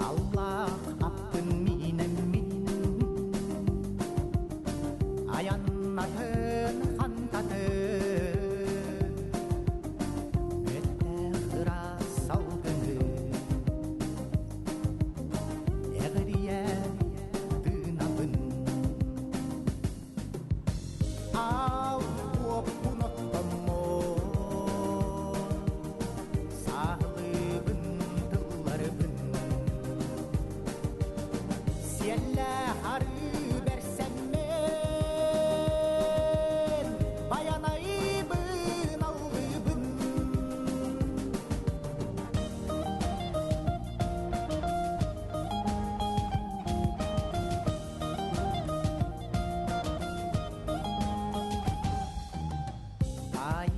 Аллаах аппын миинэммин Айаннатын хантатын Мүөттээх ыраас салгыны Эҕирийэ тыынабын Аал уоппун оттоммун Сааһылыыбын тылларыбын Сиэллээх арыы бэрсэммин Байанайбын алгыыбын. Ай,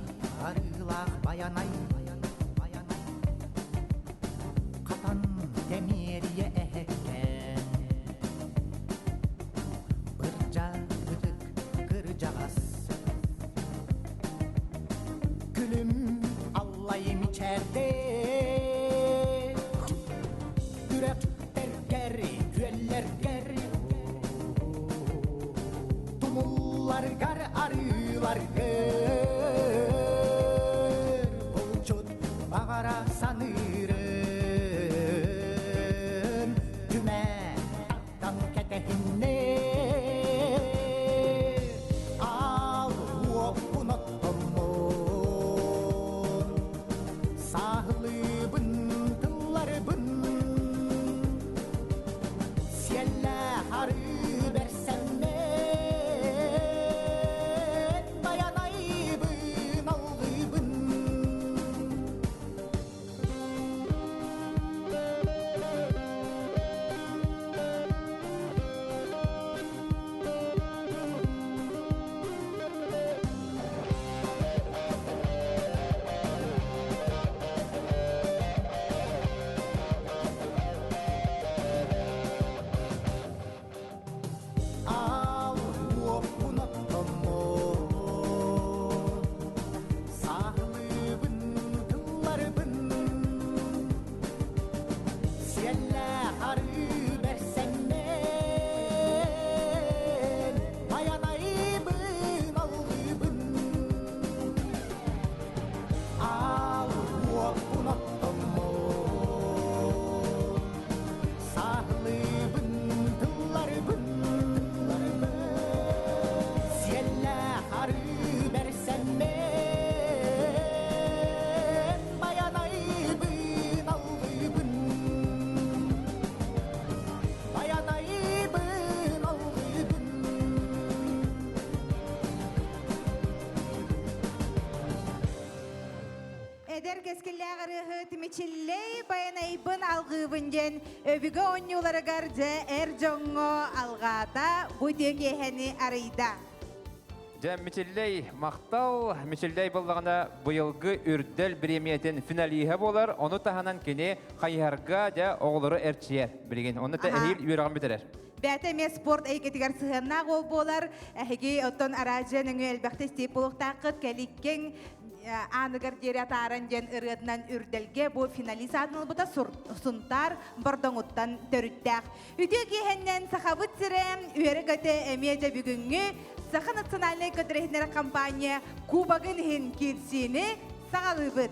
арыылаах байанай, Хатан тэмиэрийэ эһэккээн, Бырдьа ытык кырдьаҕас. Күлүм аллай мичээрдээ, Күрэхтэргэр, күөллэргэр, Тумулларгар, арыыларгар Булчут баҕара саныырын Түмэ тартан кэтэһиннэ Аал уоппун оттоммун Сааһылыыбын тылларбын Сиэллээх арыы бэрсэммин Байанайбын алгыыбын. Аал уоппун оттоммун, сааһылыыбын тылларбын, сиэллээх арыы бэрсэммин, байанайбын алгыыбын. Аал уоппун оттоммун, Сааһылыыбын тылларбын, сиэллээх арыы бэрсэммин, байанайбын алгыыбын, байанайбын алгыыбын. Эдэр кэскиллээх ырыаһыт Мичиллэй Байанайбын алгыыбын диэн өбүгэ оонньууларыгар дьэ эр дьоҥҥо алҕаата бу үтүө киэһэни арыйда. Дьэ, Мичиллэй махтал. Мичиллэй буоллаҕына быйылгы Үрдэл бириэмийэтин финалиһа буолар. Ону таһынан кини хайыһарга дьэ оҕолору эрчийэр билигин. Онно та эһиил үөрэҕин бүтэрэр. Бэйэтэ эмиэ спорт эйгэтигэр сыһыаннаах уол буолар. Эһиги оттон араадьыйа нөҥүө элбэхтэ истиip буолуохтааххыт. Кэликкэҥ ааныгар диэри атааран диэн ырыатынан үрдэлгэ бу финалист аатын ылбыта Сунтаар Бордоҥуттан төрүттээх. Үтүө киэһэннэн Сахабыт сирэ үөрэ-көтө эмиэ дьэ бүгүҥҥү Саха национальнай көтүрэһиннэр компания Кубогын иһин киирсиини саҕалыыбыт.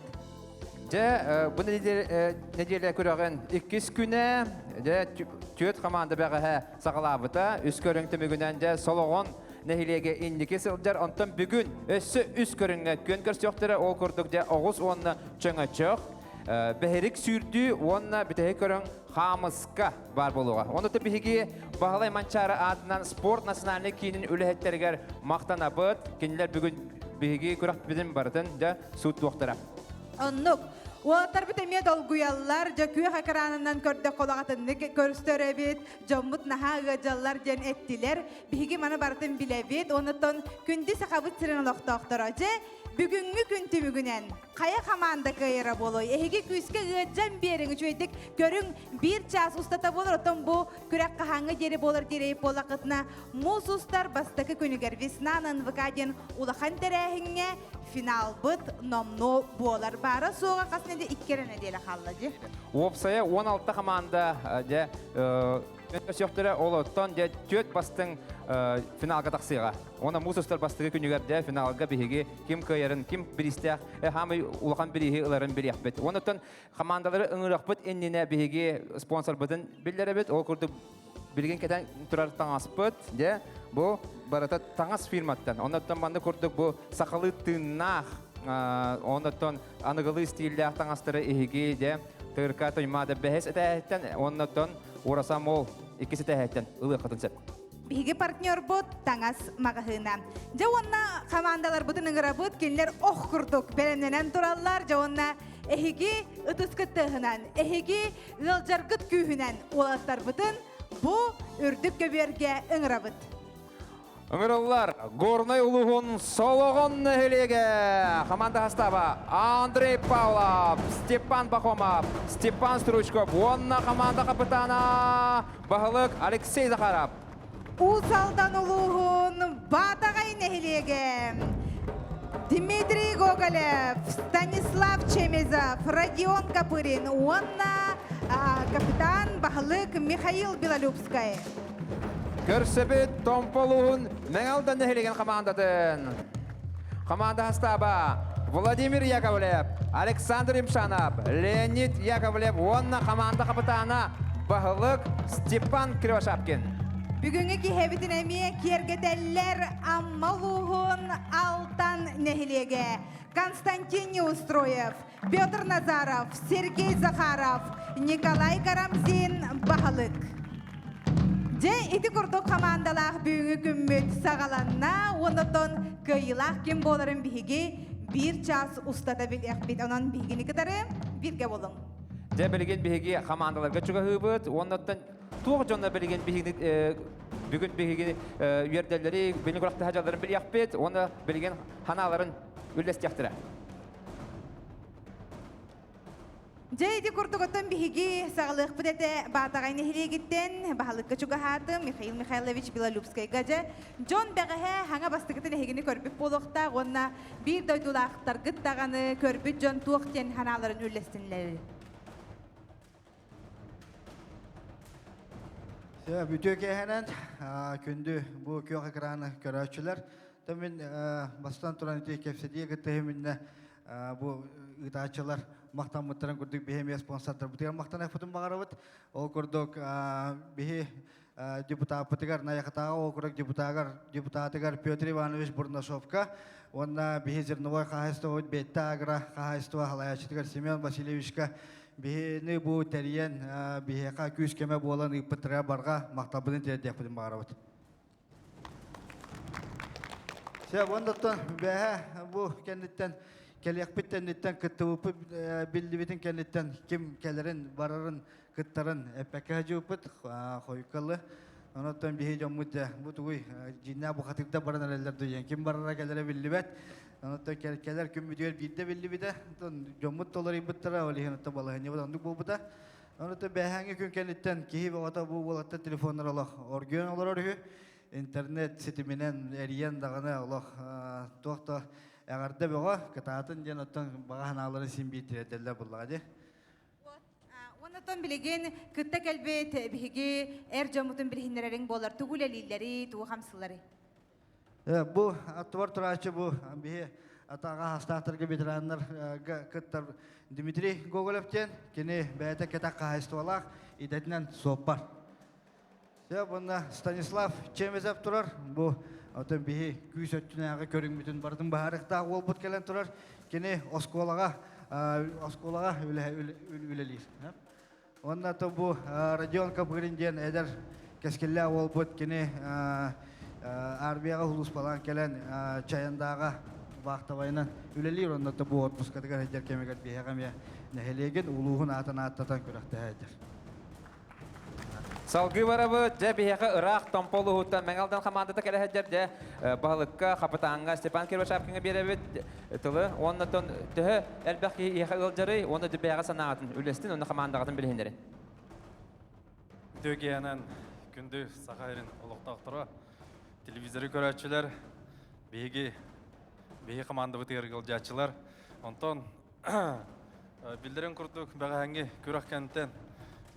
Дьэ, бу нэдиэлэ күрэҕин иккис күнэ, дьэ, түөрт команда бэҕэһээ саҕалаабыта. Үс көрүҥ түмүгүнэн дьэ Солоҕон нэһилиэгэ инники сылдьар. Онтон бүгүн өссө үс көрүҥҥэ күөн көрсүөхтэрэ. Ол курдук дьэ оҕус уонна чөҥөчөх, бэһирик сүүрдүү уонна бүтэһик көрүҥ хаамыска баар буолуоҕа. Онно биһиги Баһылай Манчаары аатынан спорт национальнай киинин үлэһиттэригэр махтанабыт. Кинилэр бүгүн биһиги күрэхпитин барытын дьэ сууттуохтара. Оннук. Уолаттарбыт эмиэ долгуйаллар, дьэ күөх экранынан көрдөххө улаҕатыннык көрүстөр эбит, дьоммут наһаа ыадьаллар диэн эттилэр. Биһиги маны барытын билэбит, онуттан күндү сахабыт сирин олохтоохторо. Дьэ, Бүгүҥҥү күн түмүгүнэн хайа хамаанда кыайара буолуой? Эһиги күүскэ ыаддьан биэриҥ, үчүгэйдик көрүҥ. Биир чаас устата буолар, оттон бу күрэх хаһааҥҥа диэри буолар диэри буоллаххытына, муус устар бастакы күнүгэр Весна на НВК диэн улахан тэрээһиҥҥэ финалбыт номнуо буолар. Баара суоҕа хас нэдиэлэ икки эрэ нэдиэлэ хаалла дии. Уопсайа 16 хамаанда дьэ өсөхтөрө олоттон дьэ түөрт бастыҥ финалга тахсыаҕа. Уонна муус устар бастакы күнүгэр дьэ финалга биһиги ким кыайарын, ким бириистээх, хаамай улахан бирииһи ыларын билиэхпит. Оннуттан хамаандалары ыҥырыахпыт иннинэ биһиги спонсорбытын биллэрэбит. Ол курдук билигин кэтэн турар таҥаспыт, дьэ, бу барыта таҥас фирматтан. Оннуттан маннык курдук бу сахалыы тыыннаах, оннуттан аныгылыы стиллээх таҥастары иһиги, дьэ, ТРК Туймаада бэһис этээһиттэн, оннуттан Ураса Мол иккис этээһиттэн ылыаххытын сөп. Биһиги партнербут таҥас маҕаһыына. Дьэ уонна хамаандаларбытын ыҥырабыт, кинилэр ох курдук бэлэмнэнэн тураллар. Дьэ уонна эһиги ытыскыт тыаһынан, эһиги ыалдьаргыт күүһүнэн уолаттарбытын бу үрдүк көбүөргэ ыҥырабыт. Ыҥырыллар Горнай улууһун Солоҕон нэһилиэгэ хамаанда састааба Андрей Павлов, Степан Пахомов, Степан Стручков уонна хамаанда хапытаана баһылык Алексей Захаров. Уус Алдан улууһун Баатаҕай нэһилиэгэ Дмитрий Гоголев, Станислав Чемезов, Родион Копырин уонна капитан баһылык Михаил Белолюбскай. Көрсөбүт Томпо улууһун Мэҥэ нэһилиэгин хамаандатын. Хамаанда састааба Владимир Яковлев, Александр Имшанов, Леонид Яковлев уонна хамаанда хапытаана баһылык Степан Кривошапкин. Бүгүҥҥү киһэбитин эмиэ киэргэтэллэр Амма улууһун Алтан нэһилиэгэ Константин Неустроев, Петр Назаров, Сергей Захаров, Николай Карамзин баһылык. Дьэ, ити курдук хамаандалаах бүгүҥҥү күммүт саҕаланна. Онотон кыайыылаах ким буоларын биһиги биир чаас устата билиэхпит. Онон биһигини кытары бииргэ буолуҥ. Дьэ, билигин биһиги хамаандаларга чугаһыыбыт. Оннуттан туох дьонно билигин биһигини бүгүн биһиги үөрдэллэри, билигин күрэхтэһэ дьалларын билиэхпит. Уонна билигин ханааларын үллэстиэхтэрэ. Дьэ, ити курдук оттон биһиги саҕалыахпыт этэ Баатаҕай нэһилиэгиттэн баһылыкка чугаһаатым Михаил Михайлович Белолюбскайга дьэ дьон бэҕэһээ хаҥа бастакытын эһигини көрбүт буолуохтаах уонна биир дойдулаахтаргыт даҕаны көрбүт дьон туох диэн санааларын үллэстиннэрэр. Бүтүө киэһэнэн күндү бу күөх экраны көрөөччүлэр. Мин бастан туран ити кэпсэтии кыттыһым бу ыытааччылар махтаммыттарын курдук биһи эмиэ спонсордарбытыгар махтаныахпытын баҕарабыт. Ол курдук биһи депутаппытыгар Найахытааҕы округ депутагар депутатыгар Петр Иванович Бурнашовка уонна биһи зерновой хаһаайыстыбабыт Бетта агро хаһаайыстыба халайааччытыгар Семен Васильевичка Биһини бу тэрийэн биһиэхэ күүс-көмө буолан ыыппыттара барҕа махталбытын тиэрдиэхпитин баҕарабыт. Сөп, оннуттан бэһэ бу кэнниттэн кэлиэхпит кэнниттэн кыттыбыппыт биллибитин кэнниттэн ким кэлэрин, барарын, кыттарын эппэккэ сылдьыбыппыт хойуккалы. Онон биһи дьоммут дьэ бу тугуй дьиҥнээх бухатыырдар баран эрэллэр диэн ким барара кэлэрэ биллибэт. Онон кэлэр күммүтүгэр биирдэ биллибитэ. Онтон дьоммут толоруйбуттара, ол иһин оттон балаһыанньабыт оннук буолбута. Онон бэһээҥҥи күн кэнниттэн киһи бөҕөтө бу уолаттар телефоннара олох оргуйан олорор үһү. Интернет ситиминэн эрийэн даҕаны олох туох да эҕэрдэ бөҕө, кытаатын диэн оттон баҕа санааларын син биир тириэрдэллэр буоллаҕа дии. Онтон билигин кытта кэлбит биһиги эр дьоммутун билиһиннэрэриҥ буолар тугу үлэлииллэрий, тугу хамсыылларый? Бу аттыбар турааччы бу биһи атаҕа хастаахтарга ветераннарга кыттар Дмитрий Гоголев диэн кини бэйэтэ кэтэх хаһаайыстыбалаах идэтинэн суоппар. Сөп уонна Станислав Чемезов турар. Бу отон биһи күүс өттүнээҕи көрүҥмүтүн барытын баһаарыктаах уолбут кэлэн турар. Кини оскуолаҕа оскуолаҕа үлэлиир. Уонна то бу Родион Копырин диэн эдэр кэскиллээх уолбут кини армияҕа сулууспалаан кэлэн Чайандааҕа вахтовайынан үлэлиир онно то бу отпускатыгар сылдьар кэмигэр биһиэхэ эмиэ нэһилиэгин улууһун аатын ааттатан күрэхтэһэ сылдьар. Салгыы барабыт. Дьэ, биһиэхэ ыраах Томпо улууһуттан Мэҥэ Алдан хамаандата кэлэ сылдьар. Дьэ, баһылыкка, хапытааҥҥа Степан Кривошапкиҥҥа биэрэбит тылы. Уонна төһө элбэх киһи иһэ ыалдьарый уонна бэйэҕэ санааҕытын үлэстин уонна хамаандаҕытын билиһиннэрин. Үтүө күндү Саха сирин олохтоохторо, телевизоры көрөөччүлэр, биһиги биһи хамаандабытыгар ыалдьааччылар. Онтон биллэрин курдук бэҕэһээҥҥи күрэх кэнниттэн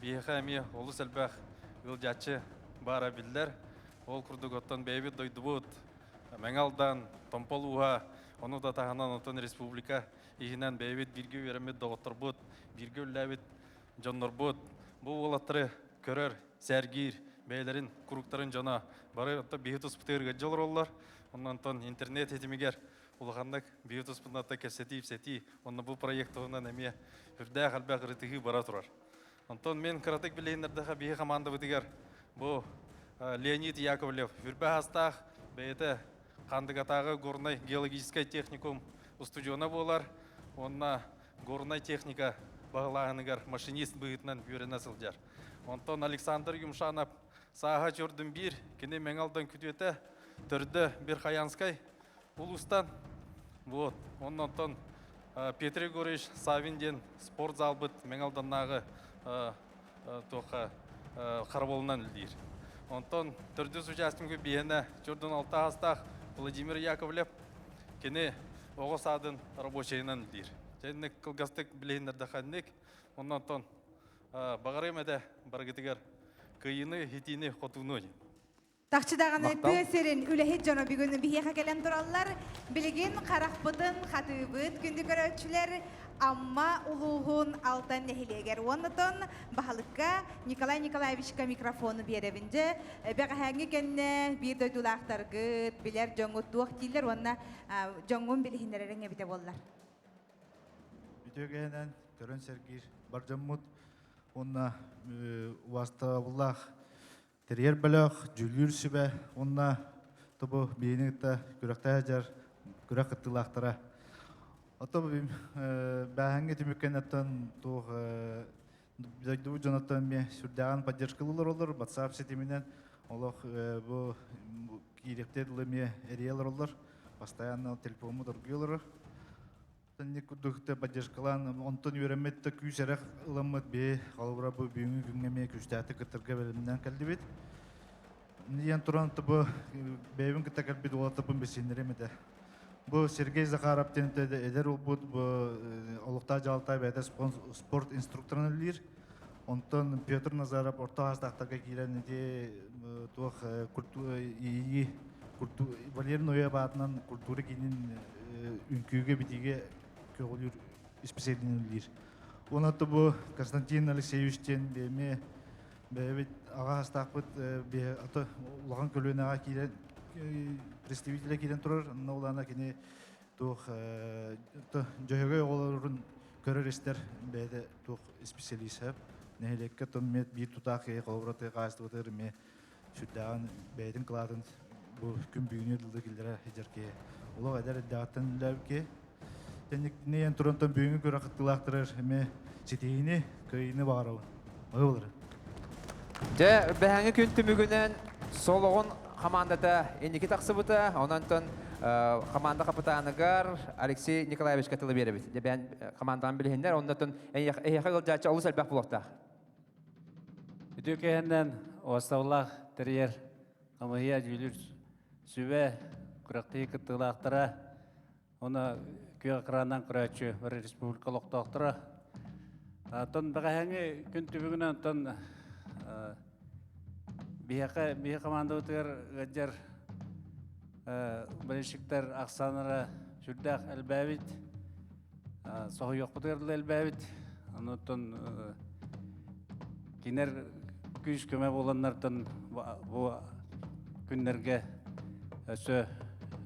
биһиэхэ эмиэ олус элбэх ыалдьааччы баара биллэр. Ол курдук оттон бэйэбит дойдубут Мэҥэ Алдан, Томпо улууһа, ону да таһынан оттон республика иһинэн бэйэбит бииргэ үөрэммит доҕотторбут, бииргэ үлэлээбит дьоннорбут бу уолаттары көрөр, сэргиир, бэйэлэрин куруктарын дьоно бары оттон биһи туспутугар ыалдьа олороллор. Онон интернет ситимигэр улаханнык биһи туспутунан кэпсэтии-ипсэтии, онно бу проект туһунан эмиэ үрдээх элбэх ырытыһыы бара турар. Онтон мен кыратык билиһиннэрдэхэ биһи командабытыгар бу Леонид Яковлев үрбэ астаах бэйэтэ Хандыгатааҕы горнай геологическай техникум устудьуона буолар. Онна горнай техника баһылааһыныгар машинист быһыытынан үөрэнэ сылдьар. Онтон Александр Юмшанов сааһа чордун биир, кини Мэҥэ Алдан күтүөтэ, төрдө Верхоянскай улуустан. Вот. Оннонтон Петр Егорович Савин диэн спорт залбыт Мэҥэ Алданнааҕы туохха харабылынан үлэлиир. Онтон төрдүс участнику биһиэнэ чордун алта аастаах Владимир Яковлев кини оҕо саадын рабочайынан үлэлиир. Дьэ кылгастык билиһиннэрдэхэнник, оннонтон баҕарыам этэ барыгытыгар кыайыыны, хитиини, хотууну. Тахчы даҕаны тыа сирин үлэһит дьоно бүгүн биһиэхэ кэлэн тураллар. Билигин харахпытын хатыыбыт күндү көрөөччүлэр Амма улууһун Алтан нэһилиэгэр. Уоннатон баһылыкка Николай Николаевичка микрофону биэрэбин. Дьэ, бэҕэһээҥҥи кэннэ биир дойдулаахтаргыт, билэр дьоҥҥут туох дииллэр уонна дьоҥҥун билиһиннэрэриҥ эбитэ буоллар. Үтүө киһинэн көрөн сэргиир бар дьоммут уонна убаастабыллаах тэрийэр бөлөх, дьүүллүүр сүбэ уонна тобу биһини кытта күрэхтэһэ дьар күрэх кыттыылаахтара. Ото бээһэҥҥи түмүккэннэттэн туох дойдубут дьонуттан эмиэ сүрдээҕин поддержкалыылар олор WhatsApp ситиминэн олох бу киириэхтэр дылы эмиэ эрийэ олороллор постоянно телефоммут оргуйа олорор Ник курдук поддержкалаан онтон үөрэммит да күүс эрэх ыламмыт биһи холобура бу бүгүҥҥү күҥҥэ эмиэ күүстээхтик кыттарга бэлэмнээн кэллибит. Диэн туран бу бэйэбин кытта кэлбит уолаттарбын билсиннэрим этэ. Бу Сергей Захаров диэн эдэр уолбут бу олохтоох дьаһалта бэйэтэ спорт инструкторынан үлэлиир. Онтон Петр Назаров орто аастаахтарга киирэн ити туох ии Валерий Ноев аатынан культура киинин үҥкүүгэ битиигэ көҕүлүүр исписэлиинэн үлэлиир. Уонна бу Константин Алексеевич диэн эмиэ бэйэбит аҕа астаахпыт аты улахан көлүөнэҕэ киирэн представителэ киирэн турар. Онно улаана кини туох дьөһөгөй оҕолорун көрөр-истэр бэйэтэ туох исписэлиисэ нэһилиэккэ томмет биир тутаах киһи холобура тыа хаһаайыстыбатыгар эмиэ сүрдээҕин бэйэтин кылаатын бу күн бүгүнү дылы киллэрэ сылдьар киһи олох эдэр эрдэҕиттэн үлэлээбит киһи Тэнникнэйэн турантан бүгүҥҥү күрэх кыттыылаахтарыгар эмиэ ситиһиини, кыайыыны баҕарабын. Ой болары. Дьэ, бэһээҥҥи күн түмүгүнэн Солоҕун хамаандата инники тахсыбыта. Онон хамаанда хапытааныгар Алексей Николаевичка тылы биэрэбит. Дьэ, бэйэн хамаандаҕын билиһиннэр. Оннотон эһиэхэ ыалдьааччы олус элбэх буолуохтаах. Үтүө киһинэн уостабылаах тэрийэр хамыһыйа дьүүлүр сүбэ күрэхтэһии кыттыылаахтара Оны күөх экранынан көрөөччү бары республика олохтоохторо. Оттон бэҕэһээҥҥи күн түбүгүнэн оттон биһиэхэ биһи командабытыгар ыалдьар болельщиктар ахсааннара сүрдээх элбээбит. Соһуйуохпутугар дылы элбээбит. Онуттан кинилэр күүс-көмө буоланнартан бу күннэргэ өссө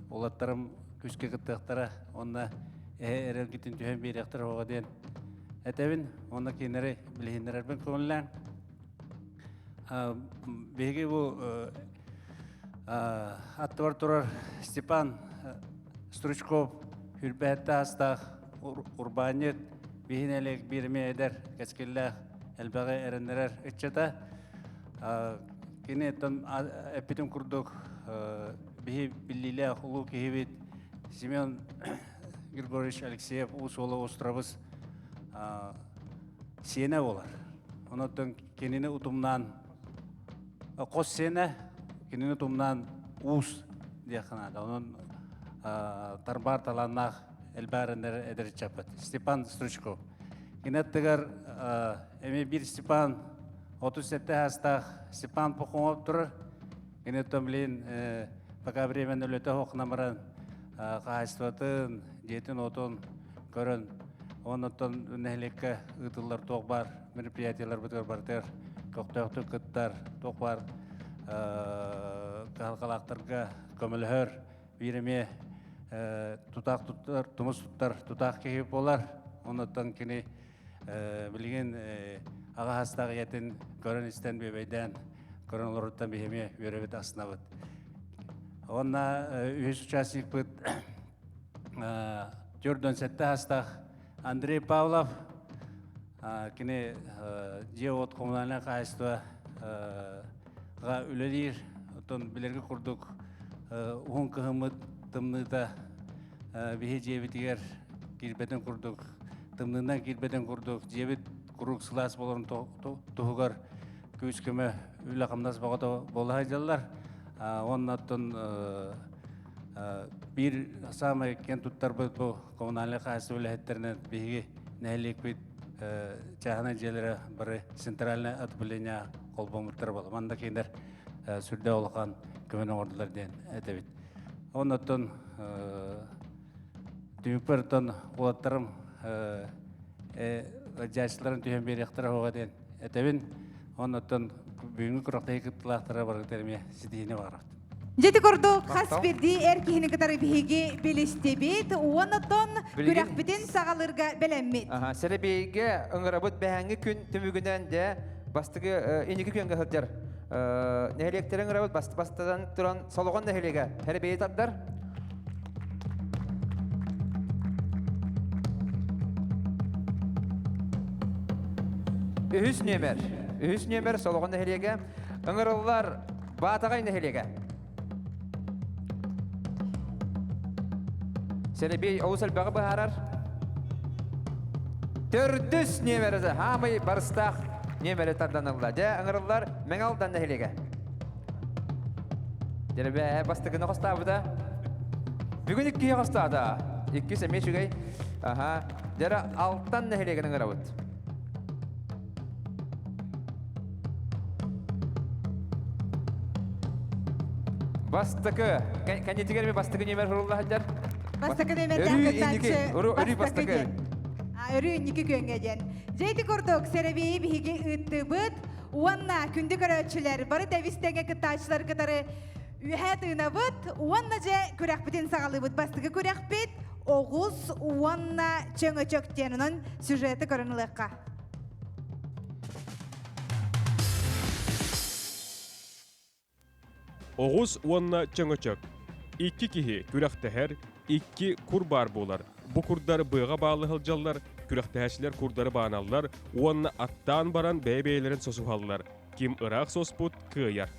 уолаттарым күүскэ кыттыахтара уонна эһэ эрэлгитин түһэн биэриэхтэрэ оҕо диэн этэбин уонна кинилэри билиһиннэрэрбин көҥүллээҥ. Биһиги бу аттыбар турар Степан Стручков хүрбэһэтте астаах урбаанньыт, биһин элек биирми эдэр кэскиллээх элбэҕи эрэннэрэр ыччата. Кини эппитим курдук биһи биллиилээх улуу киһибит Семен Григорьевич Алексеев уус уола Устурабыс сиэнэ буолар. Онон кинини утумнаан хос сиэнэ, кинини утумнаан уус диэххэ наада. Онон тарбаар талааннаах элбээрэннэр эдэр ыччаппыт Степан Стручков. Кини аттыгар эмиэ биир Степан 37 саастаах Степан Пухомов турар. Кини оттон билин пока временно үлэтэ суохна баран хаһаайыстыбатын, дьиэтин-уотун көрөн, оннуттан нэһилиэккэ ыытыллар туох баар мероприятиеларбытыгар барытыгар көхтөөхтүк кыттар, туох баар кыһалҕалаахтарга көмөлөһөр, биир эмиэ тутаах туттар, тумус туттар тутаах киһи буолар. Оннуттан кини билигин аҕа хастаах ийэтин көрөн-истэн бүөбэйдээн көрөн олоруттан биһи эмиэ үөрэбит астынабыт. Уонна үһүс участникпыт 47 хастаах Андрей Павлов кини дьиэ-уот коммунальнай хаһаайыстыба үлэлиир. Оттон билэргэ курдук уһун кыһыммыт тымныыта биһи дьиэбитигэр киирбэтин курдук, тымныынан киирбэтин курдук, дьиэбит куруук сылаас буоларын туһугар күүс-көмө, үлэ-хамнас бөҕөтө буола сылдьаллар. Уонна оттон биир саамай киэн туттарбыт бу коммунальнай хаһаайыстыба үлэһиттэринэн биһиги нэһилиэкпит чааһынай дьиэлэрэ бары центральное отопление холбоммуттар буолла. Манна кинилэр сүрдээх улахан көмөнү оҥордулар диэн этэбит. Оннуттан түмүкпэр оттон уолаттарым дьаачыларын түһэн биэриэхтэрэ оһоҕо диэн этэбин. Оннуттан бүгүҥҥү күрэхтэһии кыттыылаахтара барыгытыгар эмиэ ситиһиини баҕарабыт. Дьити курдук хас биирдии эр киһини кытары биһиги билистибит уонна күрэхпитин саҕалыырга бэлэммит. Сэрэбиэйгэ ыҥырабыт бэһээҥҥи күн түмүгүнэн дьэ бастакы инники күөҥҥэ сылдьар нэһилиэктэрин ыҥырабыт бастатан туран Солоҕон нэһилиэгэ Сэрэбиэйи тардар. Үһүс нүөмэр. Үһүс нүөмэр Солоҕон нэһилиэгэ ыҥырыллар Баатаҕай нэһилиэгэ. Сэрэбиэй олус элбэҕи быһаарар. Төрдүс нүөмэрэ хаамай барыстаах нүөмэри тарданылла. Дьэ, ыҥырыллар Мэҥэ Алдан нэһилиэгэ. Дьэрбээ бастакыны хостаабыта. Бүгүн иккиһи хостаата. Иккис эмиэ үчүгэй. Аха. Дьэрэ Алтан нэһилиэгин ыҥырабыт. Бастакы, кэннитигэр ми бастакы нүөмэр сурулла сылдьар. Бастакы нүөмэрдээх кыттааччы өрүү бастакы. Өрүү инники күөҥҥэ диэн. Дьэ ити курдук сэрэбиэйи биһиги ыыттыбыт уонна күндү көрөөччүлэр бары тэбис тэҥэ кыттааччылар кытары үөһээ тыынабыт уонна дьэ күрэхпитин саҕалыыбыт. Бастакы күрэхпит оҕус уонна чөҥөчөк диэн онон сюжеты көрөн ылыахха. Оҕус уонна чөҥөчөк. Икки киһи күрэхтэһэр, икки кур баар буолар. Бу курдар быаҕа баалла сылдьаллар, күрэхтэһээччилэр курдары бааналлар уонна аттаан баран бэйэ-бэйэлэрин сосуһаллар. Ким ыраах соспут кыайар.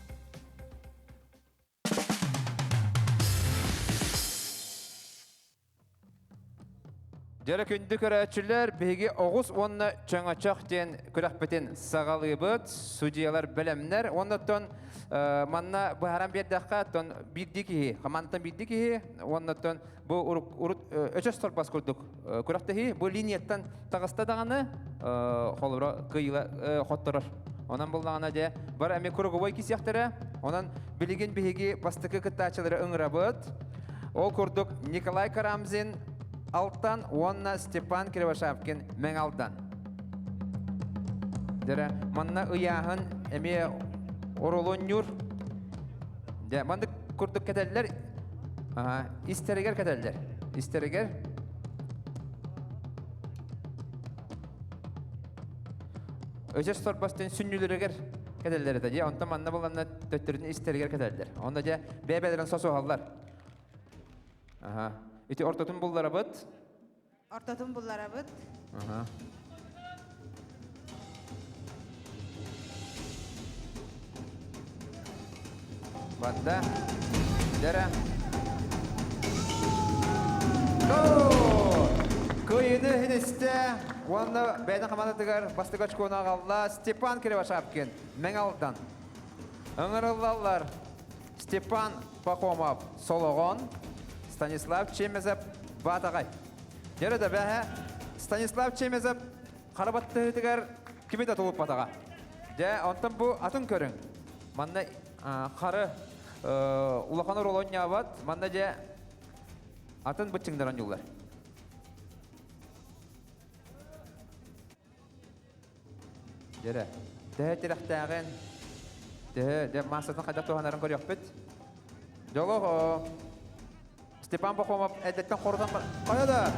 Дьөрө күндү көрөөччүлэр, биһиги оҕус уонна чөҥөчөх диэн күрэхпитин саҕалыыбыт. Судьуйалар бэлэмнэр. Уонна оттон манна быһааран биэрдэххэ, оттон биирдии киһи, хамаандаттан биирдии киһи, уонна оттон бу урут өчөс торбос курдук күрэхтэһии бу линияттан таҕыста даҕаны холобура кыайыыла хотторор. Онон буллаҕына дьэ бары эмиэ круговой кисиэхтэрэ. Онон билигин биһиги бастакы кыттааччылары ыҥырабыт. Ол курдук Николай Карамзин Алтан уонна Степан Кривошапкин Мэҥ Алдан. Дьэрэ, манна ыйааһын эмиэ оролонньур. Дьэ, маннык курдук кэтэллэр. Аха, истэригэр кэтэллэр. Истэригэр. Өсөс торбостун сүнньүлэригэр кэтэллэр этэ дьэ, онтон манна буланна төттөрүтүн истэригэр кэтэллэр. Онно дьэ бэйэ-бэйэлэрин сосуһаллар. Аха. Ити ортотун булларабыт. Ортотун булларабыт. Аха. Банда. Дәрә. Кыйыны хинисте. Уонна бэйэтин хамаандатыгар бастакы очкону аҕалла Степан Кривошапкин Мэҥэ Алдан. Ыҥырыллаллар Степан Пахомов Солоҕон, Станислав Чемезов Баатаҕай. Дьэрэ да бэһэ Станислав Чемезов хара баттыһытыгар кими да тулуппатаҕа. Дьэ, онтон бу атын көрүҥ. Манна хары улахан оруолу оонньообот. Манна дьэ атын быччыҥнар оонньууллар. Дьэрэ, төһө тирэхтээҕин, төһө дьэ маассатын хайдах туһанарын көрүөхпүт. Дьолоҕо Степан Пахомов эрдэттэн хорутан хайа да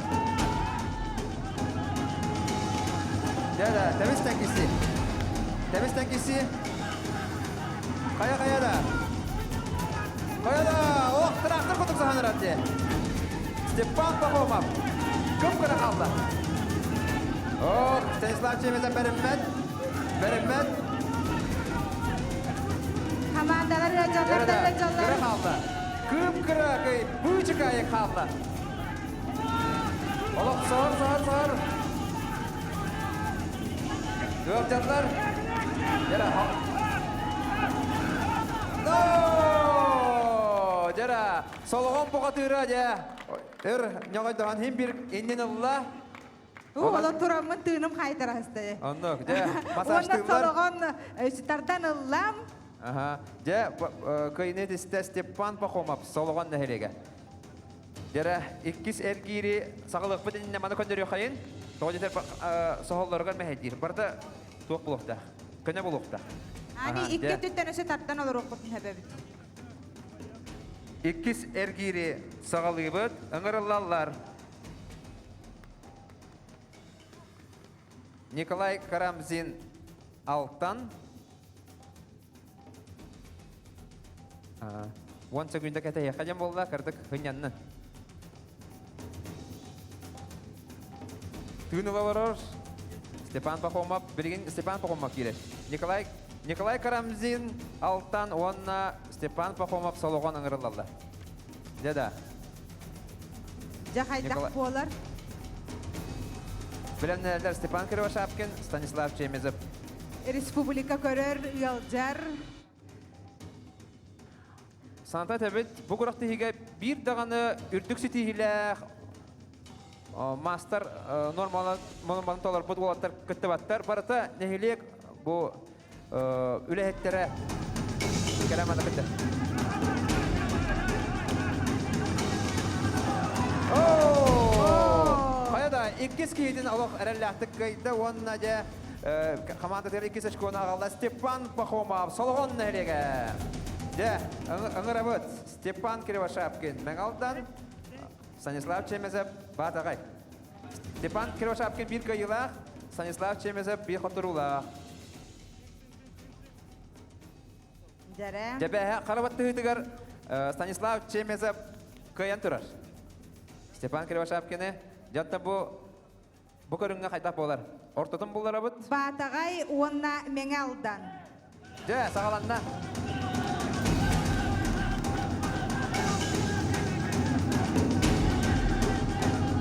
Дьэ да, тэбис киси. Тэбис киси. Хайа хайа да. Хайа да, ох, трактор кутук саһанырар дии. Степан Пахомов кып гына хаалла. Ох, Станислав Чемезов бэриммэт. Бэриммэт. Командалар ыалдьаллар да ыалдьаллар. Кыра хаалла. Кып-кыра кый быычыкайы хаалла. Олох сор, сор, сор. Ыалдьаллар. Дьара. Но! Дьара. Солоҕон бухатыыра дьэ. Өр ньоҕойдоһон хим бир иннин ылла. Олон тураммын тыыным хайтарасты. Оннук, дьэ, Уонна массажтыыллар. солоҕон тардан ыллам. Аха. Дьэ, кыйны тистэ Степан Пахомов Солоҕон нэһилиэгэ. Дьэрэ, иккис эргиири саҕалыахпыт иннинэ маны көннөрүөххэйин. Тоҕо дьэтэр соһоллоругар мэһэйдиир. Барыта туох буолуохтаах? Көнө буолуохтаах. Ани икки өттүттэн өссө тардан олоруохпутун сөбөбүт. Иккис эргиири саҕалыыбыт. Ыҥырыллаллар. Николай Карамзин Алтан. Уон секунда кэтэһиэххэ диэн буолла, кырдык хынньаннын. Тыын ыла олорор Степан Пахомов, билигин Степан Пахомов киирэр. Николай, Николай Карамзин Алтан уонна Степан Пахомов Солоҕон ыҥырыллаллар. Дьэ да. Дьэ хайдах буолар? Билэннэрэлэр Степан Кривошапкин, Станислав Чемезов. Республика көрөр, ыалдьар. Саната этэбит, бу күрэхтэһиигэ биир даҕаны үрдүк ситиһиилээх мастер нормаларын толорбут уолаттар кыттыбаттар. Барыта нэһилиэк бу үлэһиттэрэ кэлэн манна кытта. Хайа да, иккис киһитин олох эрэллээхтик кыайда уонна дьэ командатыгар иккис очкону аҕалла Степан Пахомов Солоҕон нэһилиэгэ. Дьэ, ыҥырабыт Степан Кривошапкин Мэҥалдан, Станислав Чемезов Баатаҕай. Степан Кривошапкин биир кыайыылаах, Станислав Чемезов биир хотуруулаах. Дьэрэ. Дьэбэһэ хара баттыһыытыгар Станислав Чемезов кыайан турар. Степан Кривошапкины дьонтон бу бу көрүҥҥэ хайдах буолар? Ортотун булларабыт. Баатаҕай уонна Мэҥэ Алдан. Дьэ, саҕаланна.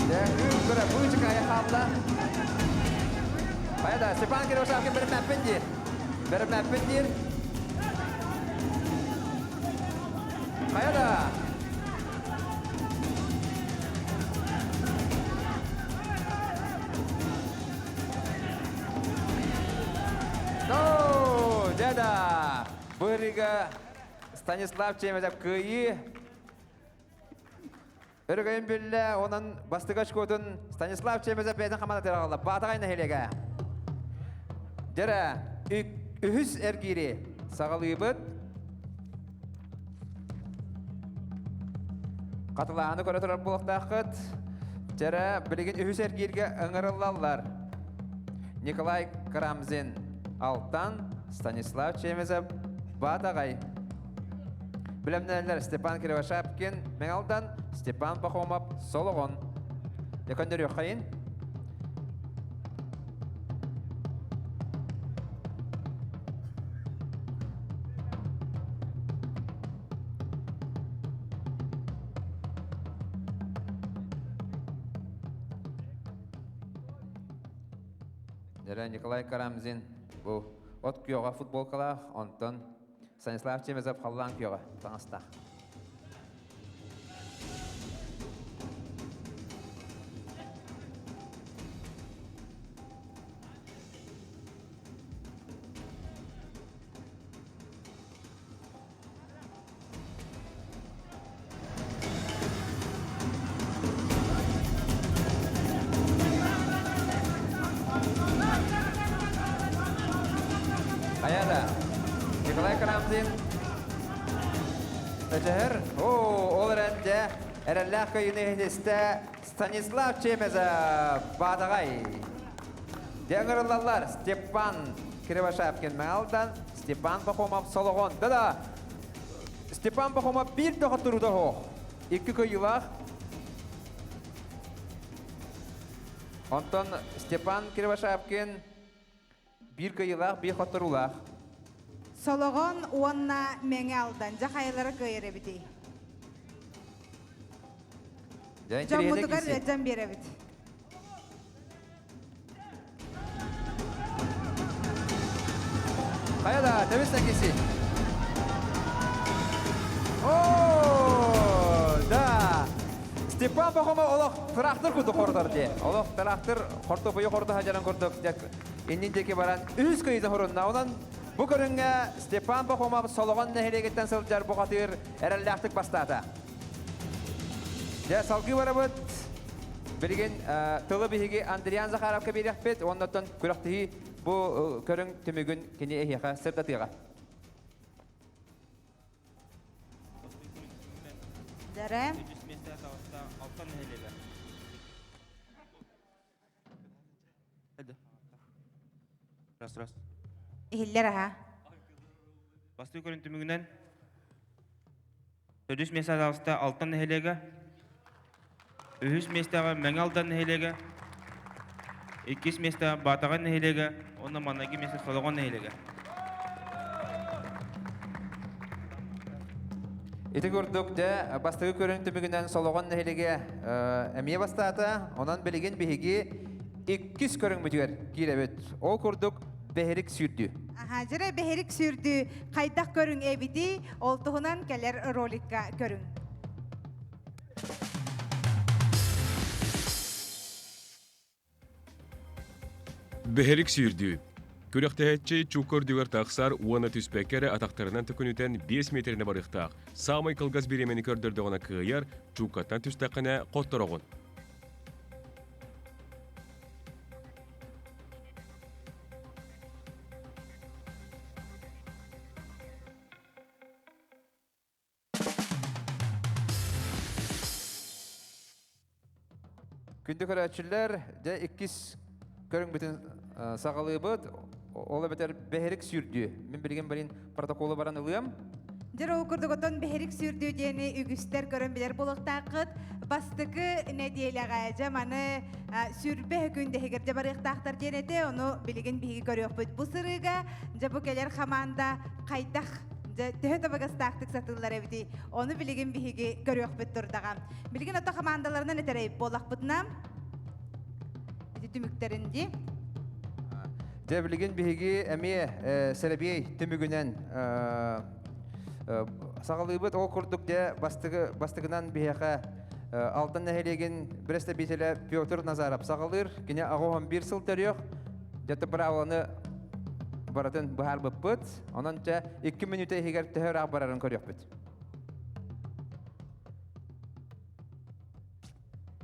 Дьэ, кыра быычыкайа хаалла. Хайа да, Степан Кривошапкин бэриммэппин диир. Бэриммэппин диир. Хайа да. Ну, дяда! Бырыга Станислав Чемезов кыайыы. Өрөгөйүн биллэ, онон бастакы очкотун Станислав Чемезов бэйэтин хамаандатыгар аҕалла. Баатаҕай нэһилиэгэ. Дьэрэ, үһүс эргиири саҕалыыбыт. Хатылааһыны көрө турар буолуохтааххыт. Дьэрэ, билигин үһүс эргииргэ ыҥырыллаллар. Николай Карамзин, Алтан, Станислав Чемезов, Баатаҕай. Билэмнээллэр Степан Кривошапкин, Мэҥалдан, Степан Пахомов, Солоҕон. Дьэ көннөрүөххэйин. Дьэрэ Николай Карамзин бу от күөҕэ футболкалаах, онтон Станислав Чемезов халлаан күөҕэ таҥастаах. Хайа да, Николай Карамзин өтөһөр. О, ол эрэн дьэ, эрэллээх көйүнү иһитистэ Станислав Чемезов Баатаҕай. Дьэ ыҥырыллаллар Степан Кривошапкин Мэҥэ Степан Пахомов Солоҕон. Да-да, Степан Пахомов биир да хотторуута суох. Икки кыайыылаах. Онтон Степан Кривошапкин биир кыайыылаах, биир хотторуулаах. Солоҕон уонна Мэҥэ Алдан дьэ хайалара кыайар эбитий? Дьоммутугар ыалдьан биэрэбит. Хайа да, тэбис киси. О, да! Степан Пахомов олох трактор курдук хордор дии. Олох трактор хортопойу хордо хадьаран курдук иннин диэки баран үс кыйыта хорунна. Онон бу көрүҥҥэ Степан Пахомов Солоҕон нэһилиэгиттэн сылдьар бухатыыр эрэллээхтик бастаата. Дьэ, салгыы барабыт. Билигин тылы биһиги Андриан Захаровка биэриэхпит. Оннуттан күрэхтэһии бу көрүҥ түмүгүн кини эһиэхэ сырдатыаҕа. Дэрэ. Раз, раз. Иһиллэр аха. Бастыы көрүн түмүгүнэн төрдүс миэстэ таҕыста Алтан нэһилиэгэ, үһүс миэстэҕэ Мэҥэ Алдан нэһилиэгэ, иккис миэстэҕэ Баатаҕай нэһилиэгэ уонна маҥнайгы миэстэ Солоҕон нэһилиэгэ. Ити курдук, дьэ, бастакы көрүҥ түмүгүнэн Солоҕон нэһилиэгэ эмиэ бастаата. Онон билигин биһиги иккис көрүҥмүтүгэр киирэбит. Ол курдук, бэһирик сүүрдүү. Аха, дьэрэ бэһирик сүүрдүү хайдах көрүҥ эбитий, ол туһунан кэлэр роликка көрүҥ. Бэһирик сүүрдүү. Күрэхтэһээччи чуукка үрдүгэр тахсар уонна түспэккэ эрэ атахтарынан төкүнүтэн 5 миэтэрэни барыахтаах. Саамай кылгас бириэмэни көрдөрдөҕүнэ кыайар, чууккаттан түстэххинэ хоттороҕун. Күндү көрөөччүлэр, дьэ иккис көрүҥмүтүн саҕалыыбыт. Ол эбэтэр бэһирик сүүрдүү. Мин билигин барин протоколу баран ылыам. Дьэ ол курдук отон бэһирик сүүрдүү диэни үгүстэр көрөн билэр буолуохтааххыт. Бастакы нэдиэлэҕэ дьэ маны сүрбэ күн дэһигэр дьэ барыахтаахтар диэн этэ. Ону билигин биһиги көрүөхпүт. Бу сырыыга дьэ бу кэлэр хамаанда хайдах Дьэ, төһө табыгастаахтык сатыыллар эбитий? Ону билигин биһиги көрүөхпүт турдаҕа. Билигин ото хамаандаларынан этэрэй буоллахпытына, ити түмүктэрин дии. Дьэ, билигин биһиги эмиэ сэрэбиэй түмүгүнэн саҕалыыбыт. Ол курдук дьэ бастыгынан биһиэхэ Алтан нэһилиэгин бэрэстэбиитэлэ Петр Назаров саҕалыыр. Кини 81 сыл төрүөх. Дьэ, быраабыланы барытын быһаарбыппыт. Онон чэ, 2 мүнүүтэ иһигэр төһө ыраах барарын көрүөхпүт.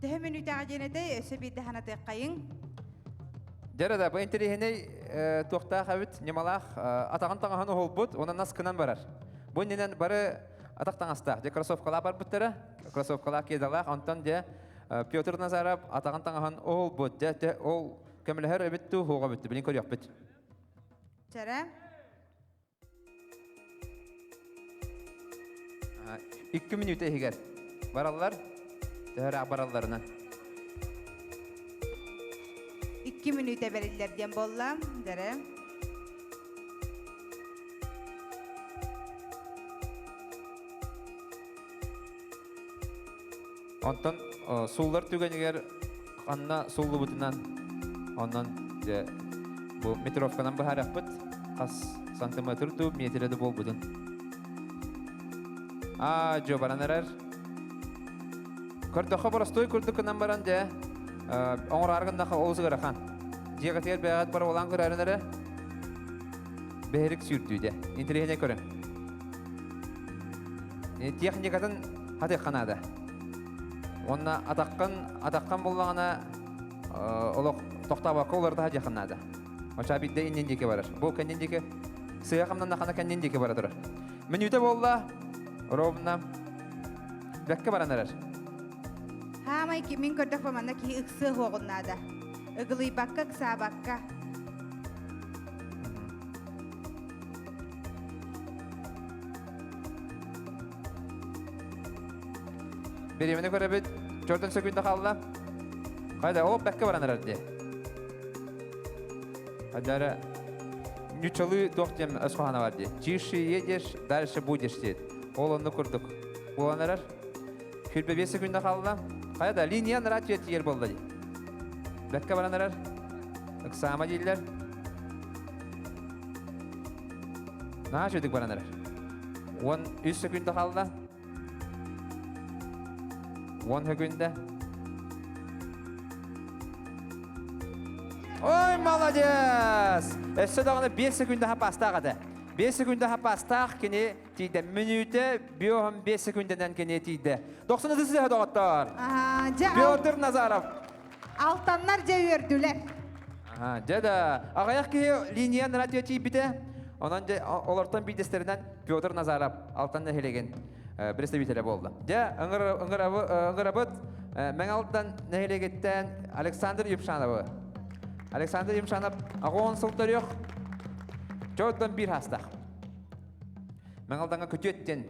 Төһө мүнүүтэҕэ диэн этэй, өссө биирдэ санатыаххайыҥ. Дьэ да, бу интэриэһинэй туохтаах эбит, ньымалаах атаҕын таҥаһын уһулбут, уонна наскынан барар. Бу иннинэн бары атах таҥастаах, дьэ кроссовкалаах барбыттара, кроссовкалаах кедалаах, онтон дьэ Петр Назаров атаҕын таҥаһын уһулбут, дьэ ол көмөлөһөр эбит дуу, суоҕа эбит, билин көрүөхпүт. Чэрэ. 2 мүнүүтэ иһигэр бараллар, төһө баралларынан. 2 мүнүүтэ бэриллэр диэн буолла. Дэрэ. Онтон сууллар түгэнигэр ханна сууллубутунан онон дьэ. Бу метровканан быһаарыахпыт. Хас сантиметр дуу, метрэ да буолбутун. Аа, дьо баран эрэр. Көрдөххө боростуой курдук гынан баран дьэ, оҥороору гыннахха олус ыарахан. Дьиэҕитигэр бэйэҕит боруобалаан көрөөрүн эрэ. Бэһирик сүүрдүү дьэ. Интэриэһинэй көрүҥ. Техникатын хатыахха наада. Уонна атаххын, атаххын буллаҕына олох тохтообокко уларытаһа диэххин наада. Оча биирдэ иннин диэки барар. Бу кэннин диэки сыа хамнаннахына кэннин диэки бара турар. Мүнүүтэ буолла, ровно бэккэ баран эрэр. Хаамай мин көрдөхпө манна киһи ыксыа суоҕун наада. Ыгылыйбакка, ыксаабакка. Бириэмэни көрөбүт. Чөртөн сөкүндэ хаалла. Хайда, ол бэккэ баран эрэр дии. Хайдара ньучалыы туох диэн өс хоһооно бар дии. Тише едешь, дальше будешь диет. Ол онну курдук. Буолан эрэр. Хүрбэ 5 секунда хаалла. Хайа да, линия нара тиэр буолла дии. Бэккэ баран эрэр. Ыксаама дииллэр. Наһаа үчүгдүк баран эрэр. 13 секунда хаалла. 10 секунда. Ой, молодец! Өссө даҕаны 5 секунда хапаастаах этэ. 5 секунда хапаастаах кини тиийдэ. Мүнүүтэ 5 секундэнэн кини тиийдэ. 90 сыһа доҕоттоор. Петр Назаров. Алтаннар дьэ үөрдүлэр. Дьэ да, аҕыйах киһи линия радио тиийбитэ. Онон дьэ олортон биирдэстэринэн Петр Назаров Алтан нэһилиэгин представителэ буолла. Дьэ, ыҥырабыт Мэҥэ Алдан нэһилиэгиттэн Александр Юмшановы. Александр Юмшанов аҕа сыл төрүөх, чоттон биир хаастаах. Мэҥэ Алдаҥҥа күтүөт диэн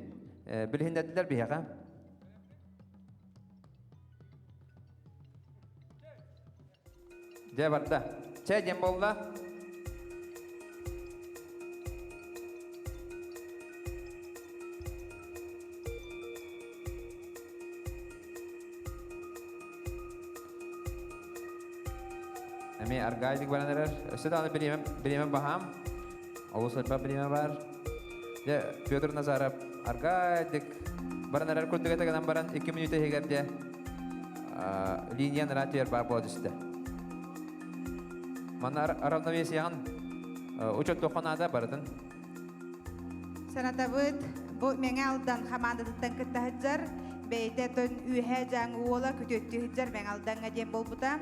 билиһиннэрдилэр биһиэхэ. Дьэ барда. Чэ диэн буолла. Эмиэ аргайдык баран эрэр. Өссө даҕаны бириэмэ, бириэмэ баһаам. Олус элбэх бириэмэ баар. Дьэ, Петр Назаров аргайдык баран эрэр курдук этэ гынан баран 2 мүнүүтэ иһигэр дьэ линия нара түһэр баар буола түстэ. Манна равновесияҕын учуоттуохха наада барытын. Санатабыт, бу Мэҥэ Алдан хамаандатыттан кытта сылдьар, бэйэтэ тон үөһээ дьааҥы уола күтүөттүү сылдьар Мэҥэ Алдаҥҥа диэн буолбута.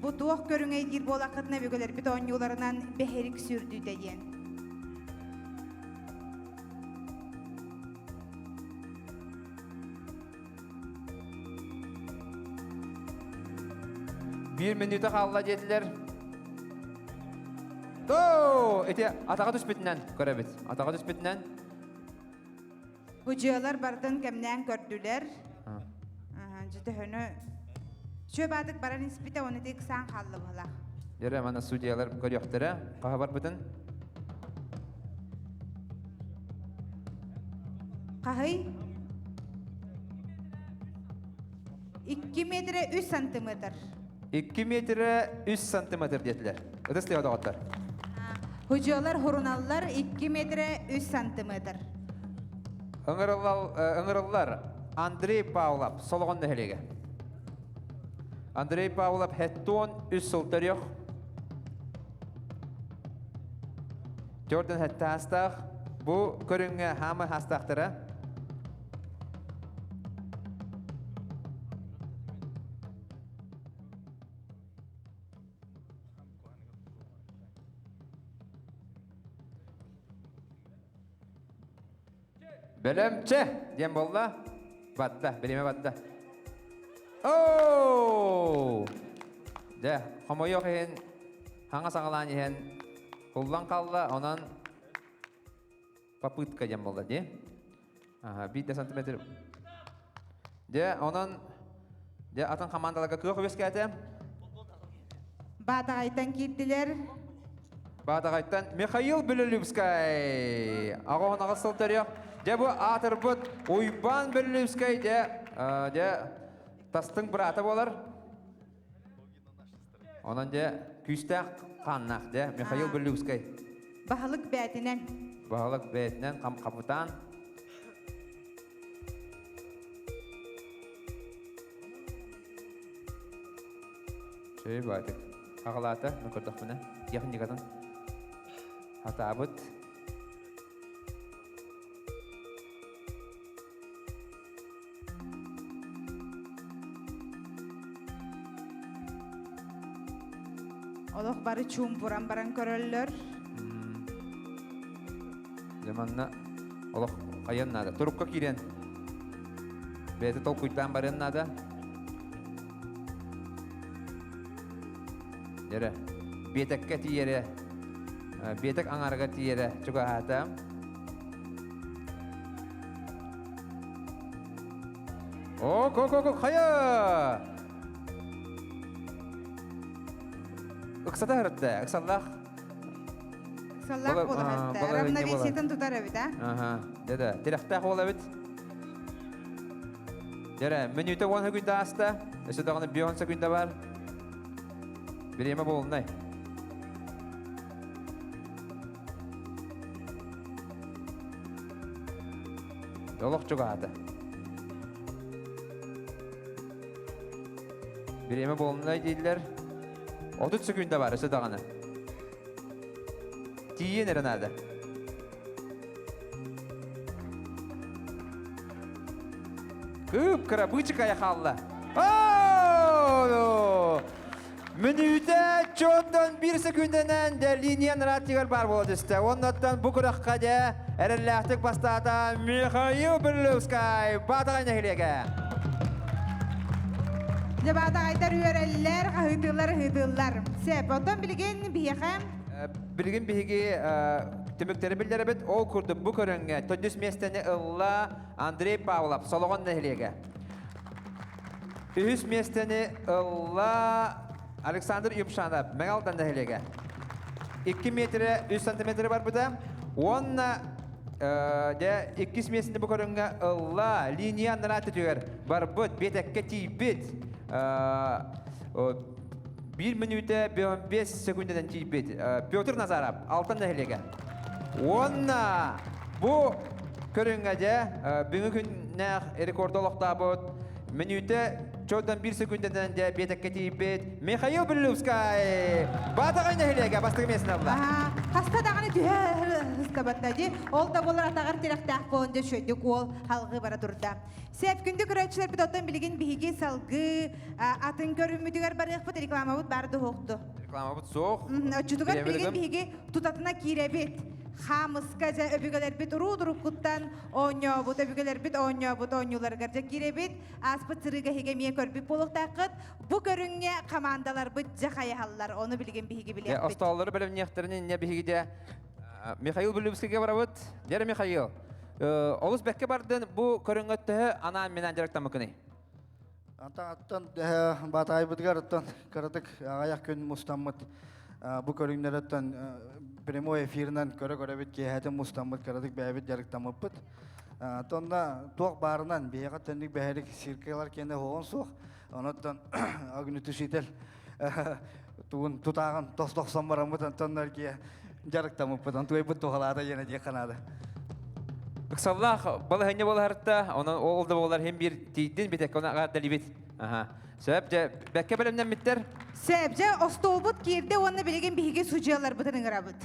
Бу туох көрүҥэй диир буолаххытына өбүгэлэрбит оонньууларынан бэһирик сүүрдүүтэ диэн. Биир мүнүүтэ хаалла диэтилэр. Тоо! Ити атаҕа түспүтүнэн көрөбүт. Атаҕа түспүтүнэн. Бу дьыалар бардын кэмнээн көрдүлэр. Дьөтөһөнү Чүө баатык баран испитэ, оны тик саан хаалла быһалаах. Дьэрэ, мана судьялар көрүөхтэрэ. Хаһа барбытын? Хаһый? 2 метрэ 3 сантиметр. 2 метрэ 3 сантиметр диэтилэр. Ытыс тыа доҕоттор. Худьуолар хуруналлар 2 метрэ 3 сантиметр. Ыҥырыллар Андрей Павлов, Солоҕон нэһилиэгэ. Андрей Павлов хеттуон үс сыл төрүөх. Төрдөн хетте хастаах. Бу көрүҥҥэ хаамай хастаахтара. Бэлэмчэ диэн буолла. Батта, бириэмэ батта. Оо! Дьэ, хомойуох иһин, хаҥа саҕалаан иһэн куллан хаалла, онон попытка диэн буолла дии. Аха, биир да сантиметр. Дьэ, онон дьэ атын хамаандаларга кыах үөскээтэ. Баатаҕайтан киирдилэр. Баатаҕайтан Михаил Белолюбскай. Аҕа аҕыс сыл төрүөх. Дьэ бу аатырбыт Уйбаан Белолюбскай дьэ, дьэ тастыҥ быраата буолар. Онон дьэ күүстээх. Ханнах де Михаил Белювскай. Баһылык бээтинэн. Баһылык бээтинэн хапытаан. Чэй баатык. Аҕалаата, мен көрдөхпүнэ, техникатын хатаабыт. Олох бары чуумпуран баран көрөллөр. Дьэ манна олох айан наада. Турукка киирэн бэйэтэ толкуйдаан барыан наада. Дьэрэ, биэтэккэ тиийэрэ, биэтэк аҥаарыгар тиийэрэ чугаһаата. О, ко ко ко хайа! Ыксата һырытта, ыксаллаах. Ыксаллаах буола һырытта. Равновесиетын тутар эбит, а? Ага, да-да. Тирэхтээх буола эбит. Дьэрэ, мүнүүтэ 10 секунда ааста. Өссө даҕаны 5 секунда бар. Бириэмэ буолунай. Олох чугаһаата. Бириэмэ буолунай дииллэр. 30 секунда бар, өссө даҕаны. Тиийэн эрэ наада. Кып-кыра быычыкайа хаалла. Мүнүүтэ чоттон биир секундэнэн дэ линия наратигар бар буола түстэ. Оннуттан бу күрэххэ дэ эрэллээхтик бастаата Михаил Берлевскай Баатаҕай нэһилиэгэ. Дьэ Баатаҕайдар үөрэллэр, хаһыытыыллар, ыһыытыыллар. Сөп, оттон билигин биһиэхэ Билигин биһиги түмүктэри биллэрэбит. Ол курдук бу көрүҥҥэ төрдүс миэстэни ылла Андрей Павлов, Солоҕон нэһилиэгэ. Үһүс миэстэни ылла Александр Юмшанов, Мэҥэ Алдан нэһилиэгэ. 2 метрэ 3 сантиметры барбыта. Уонна дьэ иккис миэстэни бу көрүҥҥэ ылла линия анараа өттүгэр барбыт, биэтэккэ тиийбит. Биир мүнүүтэ 5 секундэнэн тиийбит Петр Назаров, Алтан нэһилиэгэ. Уонна бу көрүҥҥэ дьэ бүгүҥҥү күннээх рекорду олохтообут мүнүүтэ чордан биир секундэнэн дьэ биэтэккэ тиийбит Михаил Брилевскай Баатаҕай нэһилиэгэ бастакы миэстэни ылла. Хаста даҕаны түһэ ыстабатта дии. Ол да буолар атаҕар тирэхтээх буолан дьэ үчүгэйдик уол халҕыы бара турда. Сөп, күндү көрөөччүлэрбит оттон билигин биһиги салгыы атын көрүммүтүгэр барыахпыт, рекламабыт баар дуһуохту. Рекламабыт суох. Оччотугар билигин биһиги тутатына киирэбит. Хаамыска дьэ өбүгэлэрбит уруу-дуруккуттан оонньообут, өбүгэлэрбит оонньообут оонньууларыгар дьэ киирэбит. Ааспыт сырыыга эһиги эмиэ көрбүт буолуохтааххыт. Бу көрүҥҥэ хамаандаларбыт дьэ хайаһаллар, ону билигин биһиги билиэхпит. Остоллору бэлэмниэхтэрин инньэ биһиги дьэ Михаил Бүлүбүскэгэ барабыт. Дьэ Михаил, олус бэккэ бардын бу көрүҥҥэ төһө анаан-минээн дьарыктаммыккыный? Антан Баатаайбытыгар оттон кыратык аҕыйах күн мустаммыт бу көрүҥнэртэн прямой эфиринэн көрө-көрөбүт киэһэтин мустаммыт кыратык бэйэбит дьарыктаммыппыт. Тонна туох баарынан биһиэхэ төннүк бэһэрик циркалар киэнэ оһоҕун суох. Онон огнетушитель тугун тутааҕын тос-тохсон бараммыт онтон эргиэ дьарыктаммыппыт онтуйбут туһалаата диэн этиэх наада. Ыксаллаах балаһыанньа буолаһарта, онон ол да буолар хим биир тиийдин битэккэ оны агаардалибит. Аха. Сөп, дьэ, бэккэ бэлэмнэммиттэр. Сөп, дьэ, остуолбут киирдэ уонна билигин биһиги судьуйаларбытын ыҥырабыт.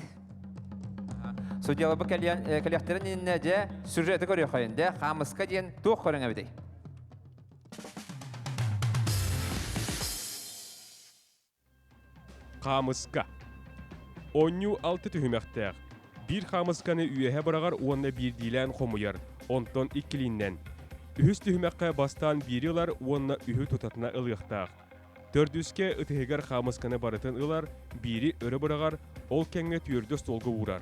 Судьуйаларбыт кэлиэхтэрин иннинэ дьэ, сюжеты көрүөххэйин, дьэ, хаамыска диэн туох көрүҥ эбитий? Хаамыска. Оонньуу алта түһүмэхтээх. Биир хаамысканы үөһэ быраҕар уонна биирдиилээн хомуйар, онтон иккилииннэн. Үһүс түһүмэххэ бастаан биири ылар уонна үһү тутатына ылыахтаах. Төрдүскэ ытыһыгар хаамысканы барытын ылар, биири өрө быраҕар, ол кэмҥэ түөрдү остуолга уурар.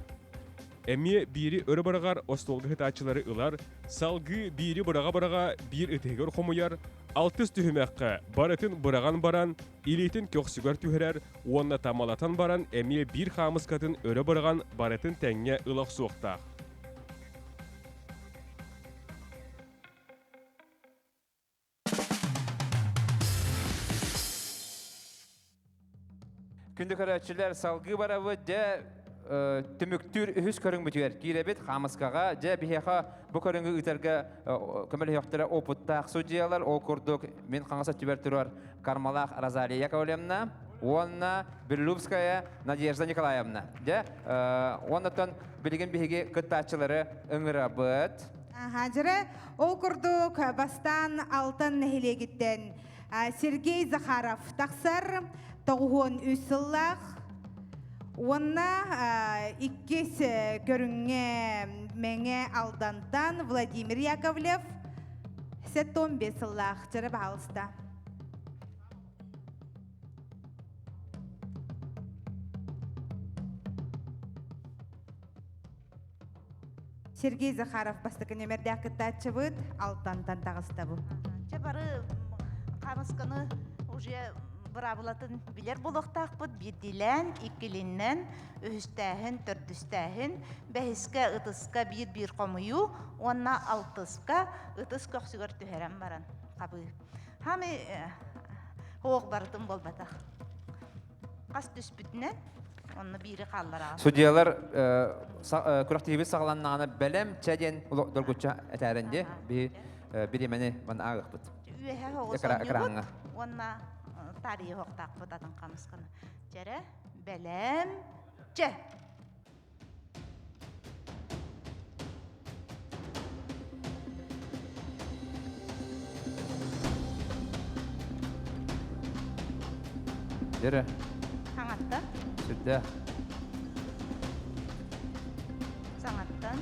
Эмиэ биири өрө быраҕар остуолга сытааччылары ылар, салгыы биири быраҕа-быраҕа биир ытыһыгар хомуйар, алтыс түһүмэххэ барытын быраҕан баран, илиитин көхсүгэр түһэрэр уонна тамалатан баран эмиэ биир хаамыскатын өрө быраҕан барытын тэҥҥэ ыла охсуохтаах. Күндү көрөөччүлэр, салгыы барабыт, дьэ түмүктүүр үһүс көрүҥмүтүгэр киирэбит хаамыскаҕа. Дьэ биһиэхэ бу көрүҥү ыытарга көмөлөһүөхтэрэ опыттаах судьуйалар. Ол курдук мин хаҥас өттүбэр турар Кармалаах Розалия Яковлевна уонна Берлюбская Надежда Николаевна. Дьэ, уоннаттан билигин биһиги кыттааччылары ыҥырабыт. Аха, дьэрэ, ол курдук бастаан Алтан нэһилиэгиттэн Сергей Захаров тахсар 93 сыллаах уонна иккис көрүҥҥэ Мэҥэ Алдантан Владимир Яковлев 75 сыллаах дьэрэ баһаалыста. Сергей Захаров бастакы нөмердээх кыттааччыбыт Алтантан таҕыста бу. Чэ бары хаамысканы уже быраабылатын билэр буолуохтаахпыт. Биирдиилээн, иккилиннэн, үһүстээһин, төрдүстээһин, бэһискэ, ытыска биир-биир хомуйуу уонна алтыска ытыс көхсүгэр түһэрэн баран хабыы. Хами оох барытын буолбатах. Хас түспүтүнэн онно биири хааллараҕын. Судьялар күрэхтэһиибит саҕаланнаҕына бэлэм чэ диэн доргуччу этээрэн дии биһи бириэмэни ман ааҕыахпыт. Үөһэ оҕус экраҥҥа. Уонна таарыйа оһохтаахпыт атын хамысканы. Чэрэ, бэлэм, чэ. Дere. Саҥаттан. Сүрдээх. Саҥаттан.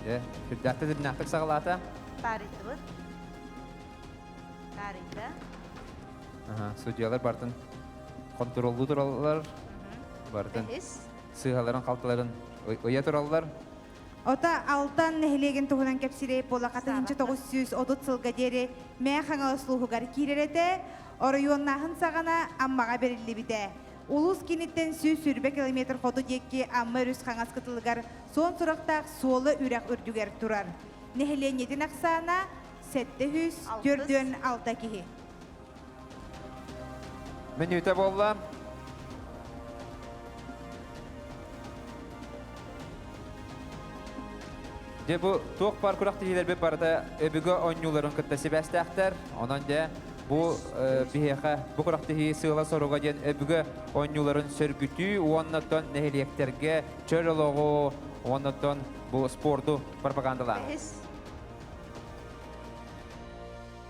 Дьэ, сүрдээхтик дирнээхтик саҕалаата. Таарыйдыбыт. Таарыйда. Судьялар бартын контроллуу тураллар. Бартын сыыһаларын халтыларын ыйа тураллар. Ота Алтан нэһилиэгин туһунан кэпсиирэй буола 1930 сылга диэри Мээ Хаҥалас улууһугар киирэр этэ, оройуоннааһын саҕана Аммаҕа бэриллибитэ. Улуус кииниттэн 120 километр хоту диэки Амма өрүс хаҥас кытылыгар суон сурахтаах Суола үрэх үрдүгэр турар. Нэһилиэнньэтин ахсаана 746 киһи. Мүнүүтэ буолла. Дьэ бу туох баар күрэхтэһиилэрбит барыта өбүгэ оонньууларын кытта сибээстээхтэр. Онон дьэ бу биһиэхэ бу күрэхтэһии сыала-соруга диэн өбүгэ оонньууларын сөргүтүү уонна оттон нэһилиэктэргэ чөл олоҕу уонна оттон бу спорду пропагандалааһын.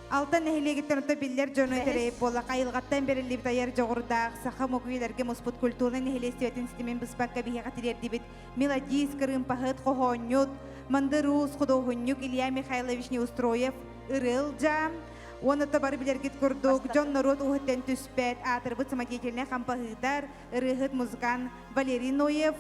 Алтан нэһилиэгиттэн ото биллэр дьону тэрэйип буоллах айылҕаттан бэриллибит айар дьоҕурдаах саха омук үйэлэргэ муспут культурнай нэһилиэстибэтин ситимин быспакка биһиэхэ тириэрдибит мелодист, кырыымпаһыт, хоһоонньут, мандыр уус, худуоһунньук Илья Михайлович Неустроев ырыал дьаам уонна то бары билэргит курдук дьон норуот ууһуттан түспэт аатырбыт самодеятельнай хампаһыытар, ырыаһыт музыкант Валерий Ноев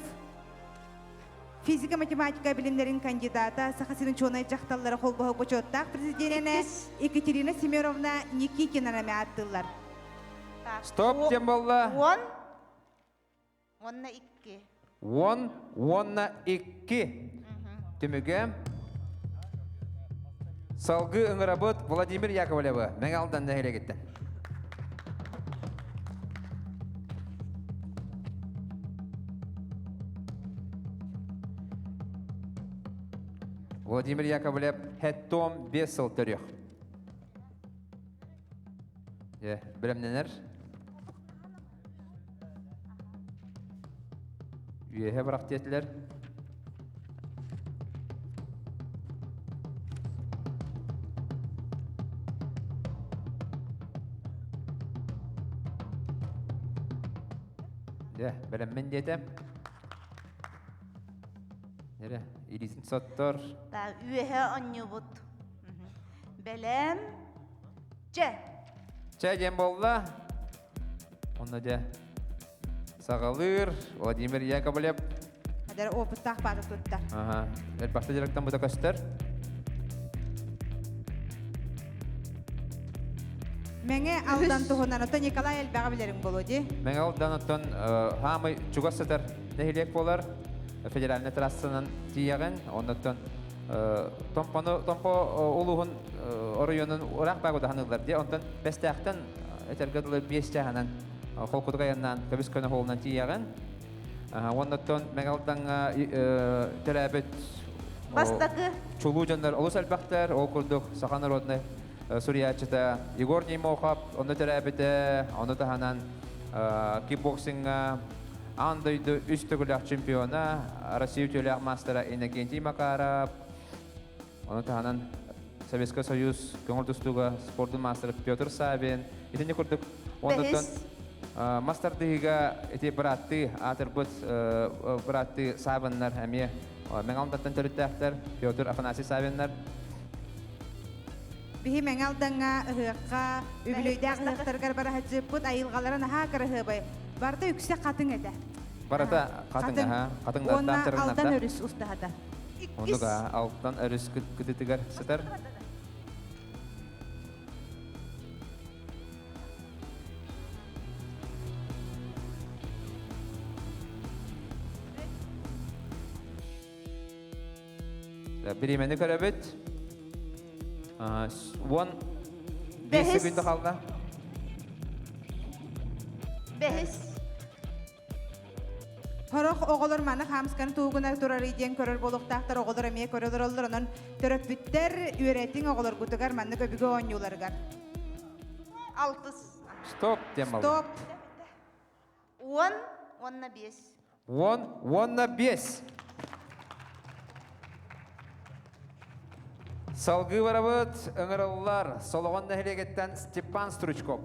Физика-математика билимнэрин кандидата, Саха сирин учуонай дьахталлара холбоһук бочуоттаах президенэ Екатерина Семеновна Никитина ааттыыллар. Стоп диэн буолла. Уон. Уонна икки. Уон уонна икки. Түмүгэ салгыы ыҥырабыт Владимир Яковлевы Мэҥэ Алдан нэһилиэгиттэн. Владимир Яковлев хэттом 5 сыл төрүөх. Бэлэмнэнэр. Үөһэ бырах диэтилэр. Дьэ, бэлэммин диэтэ. Нere, илиитин соттор. Та үөһэ онньубут. Бэлэм. Чэ. Чэ диэн буолла. Онно дьэ саҕалыыр Владимир Яковлев. Хадэр опыттаах баата тутта. Ага. Элбэхтэ директан быта көстөр. Мэҥэ Алдан туһунан оттон Николай элбэҕи билэриҥ буолуо дии. Мэҥэ Алдан оттон хаамай чугас сытар нэһилиэк буолар. Федеральный трассанан тиийэҕин. Оннуттан Томпону Томпо улууһун оройуонун ыраах баагудаһаныллар дии. Онтон Бэстээхтэн этэргэ дылы биэс чааһынан холкутук айаннаан көбүс көнө холунан тиийэҕин. Уоннаттан Мэҥэ төрөөбүт Бастакы чулуу дьоннор олус элбэхтэр. Ол курдук саха народнай суруйааччыта Егор Неймохов онно төрөөбүтэ, ону таһынан кикбоксиҥҥа аан дойду үс төгүлээх чемпиона, Россия үтүөлээх маастара Иннокентий Макаров, ону таһынан Советский Союз көҥүл тустууга спордун маастара Петр Савин, итини курдук оннуттан мас тардыһыыга ити бырааттыы аатырбыт бырааттыы Савиннар эмиэ Мэҥэ Алдантан төрүттээхтэр Петр Афанасий Савиннар. Биһи Мэҥэ Алдаҥҥа ыһыахха үбүлүөйдээх ыһыахтарыгар бараһадьыппыт айылҕалара наһаа кыраһыабай. Барыта үксэ хатыҥ этэ. Барыта хатыҥ, аха, хатыҥнартан Уонна тырыҥнарда. Алдан өрүс устаһата. Оннук Алтан өрүс кытытыгар сытар. Бириэмэни көрөбүт. 15 секунда қалды. Бэһис. Сорох оҕолор маны хаамысканы туугуна турар диэн көрөр буолуохтаахтар, оҕолор эмиэ көрө олороллор, онон төрөппүттэр үөрэтиҥ оҕолоргутугар маннык өбүгэ оонньууларыгар. Алтыс. Стоп диэн балла. Стоп. 10 уонна 5. 10 уонна 5. Салгыы барабыт ыҥырыллар Солоҕон нэһилиэгиттэн Степан Стручков.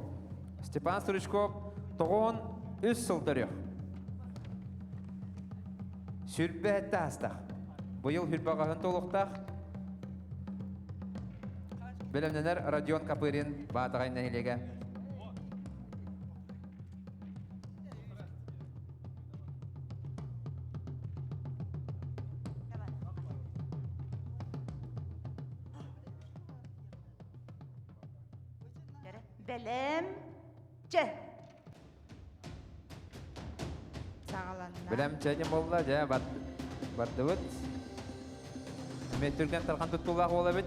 Степан Стручков 93 сыл төрүөх. Сүрбэ этте астах. Быйыл хүрбэҕэһин толуктаах. Бэлэмнэнэр Родион Копырин Баатаҕай нэһилиэгэ. Бэлэм. Чэ. Саҕаланна. Бэлэм чэ диэн буолла, дьэ бардыбыт. Эмиэ түргэн тархан туттуулаах уол эбит.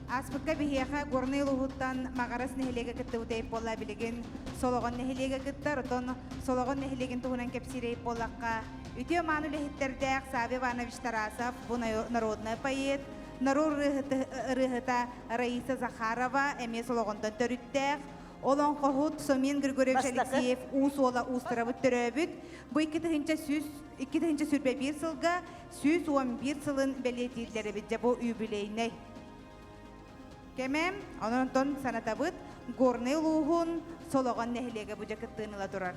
Ааспыкка биһиэхэ Горнай улууһуттан Маҕарас нэһилиэгэ кыттыбыт эйп буолла билигин Солоҕон нэһилиэгэ кыттар. Отон Солоҕон нэһилиэгин туһунан кэпсиир эйп буоллахха, үтүө мааны үлэһиттэрдээх Савва Иванович Тарасов, бу народный поэт, норуот ырыаһыта Раиса Захарова эмиэ Солоҕонтон төрүттээх, Олоҥхоһут Сомин Григорьевич Алексеев уус уола уустарабыт төрөөбүт. Бу 2021 сылга 111 сылын бэлиэтииллэр эбит дьэ бу юбилейнай кэмэ. Онон санатабыт Горнай улууһун Солоҕон нэһилиэгэ бу дьэ кыттыыны ыла турар.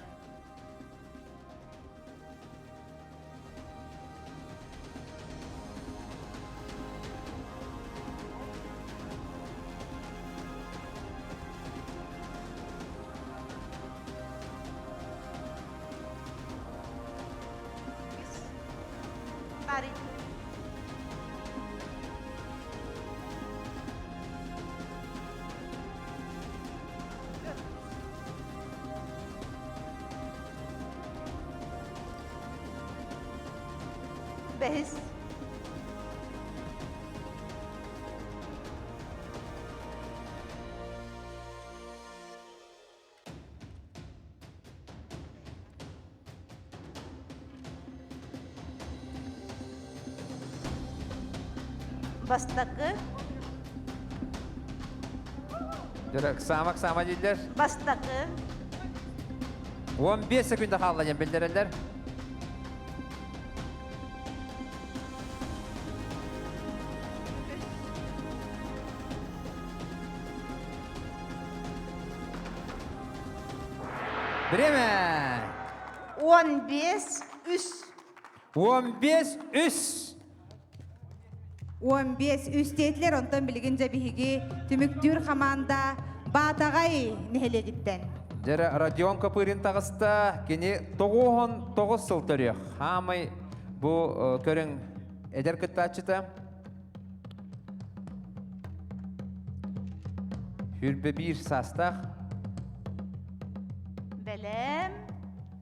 Бэһис. Бастакы. Дөрөк, самак сама дииллэр. Бастакы. 15 секунда хаалла диэн биллэрэллэр. Время! 15 үс. 15 үс. 15 үс диэтилэр, онтон билигин дьэ биһиги түмүктүүр хамаанда Баатаҕай нэһилиэгиттэн. Дьэрэ Родион Копырин таҕыста, кини 99 сыл төрүөх. Хаамай бу көрүҥ эдэр кыттааччыта. Хүрбэ биир саастаах. Бэлэм.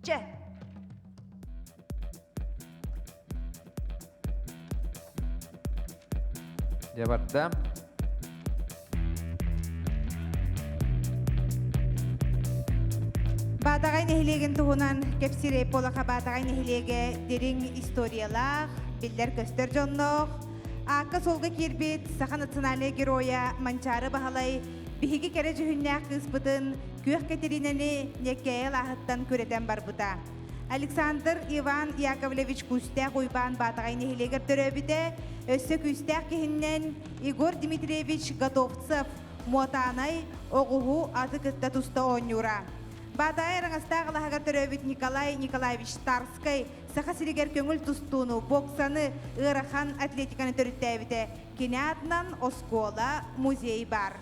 Чэ. Дьэ барда. Баатаҕай нэһилиэгин туһунан кэпсиир Эполаха Баатаҕай нэһилиэгэ дириҥ историялаах, биллэр-көстөр дьонноох, аакка-суолга киирбит саха национальнай геройа Манчаары Баһылай биһиги кэрэ дьүһүннээх кыыспытын Күөх Кэтириинэни Ньэккээйи алааһыттан күрэтэн барбыта. Александр Иван Яковлевич Күүстээх Уйбаан Баатаҕай нэһилиэгэр төрөөбүтэ, өссө күүстээх киһиннэн Егор Дмитриевич Готовцев Муотаанай оҕуһу аты кытта туста оонньуура. Баатаҕай Араҥастаах алаһыгар төрөөбүт Николай Николаевич Тарскай Саха сиригэр көҥүл тустууну, боксаны, ыарахан атлетиканы төрүттээбитэ. Кини аатынан оскуола, музей баар.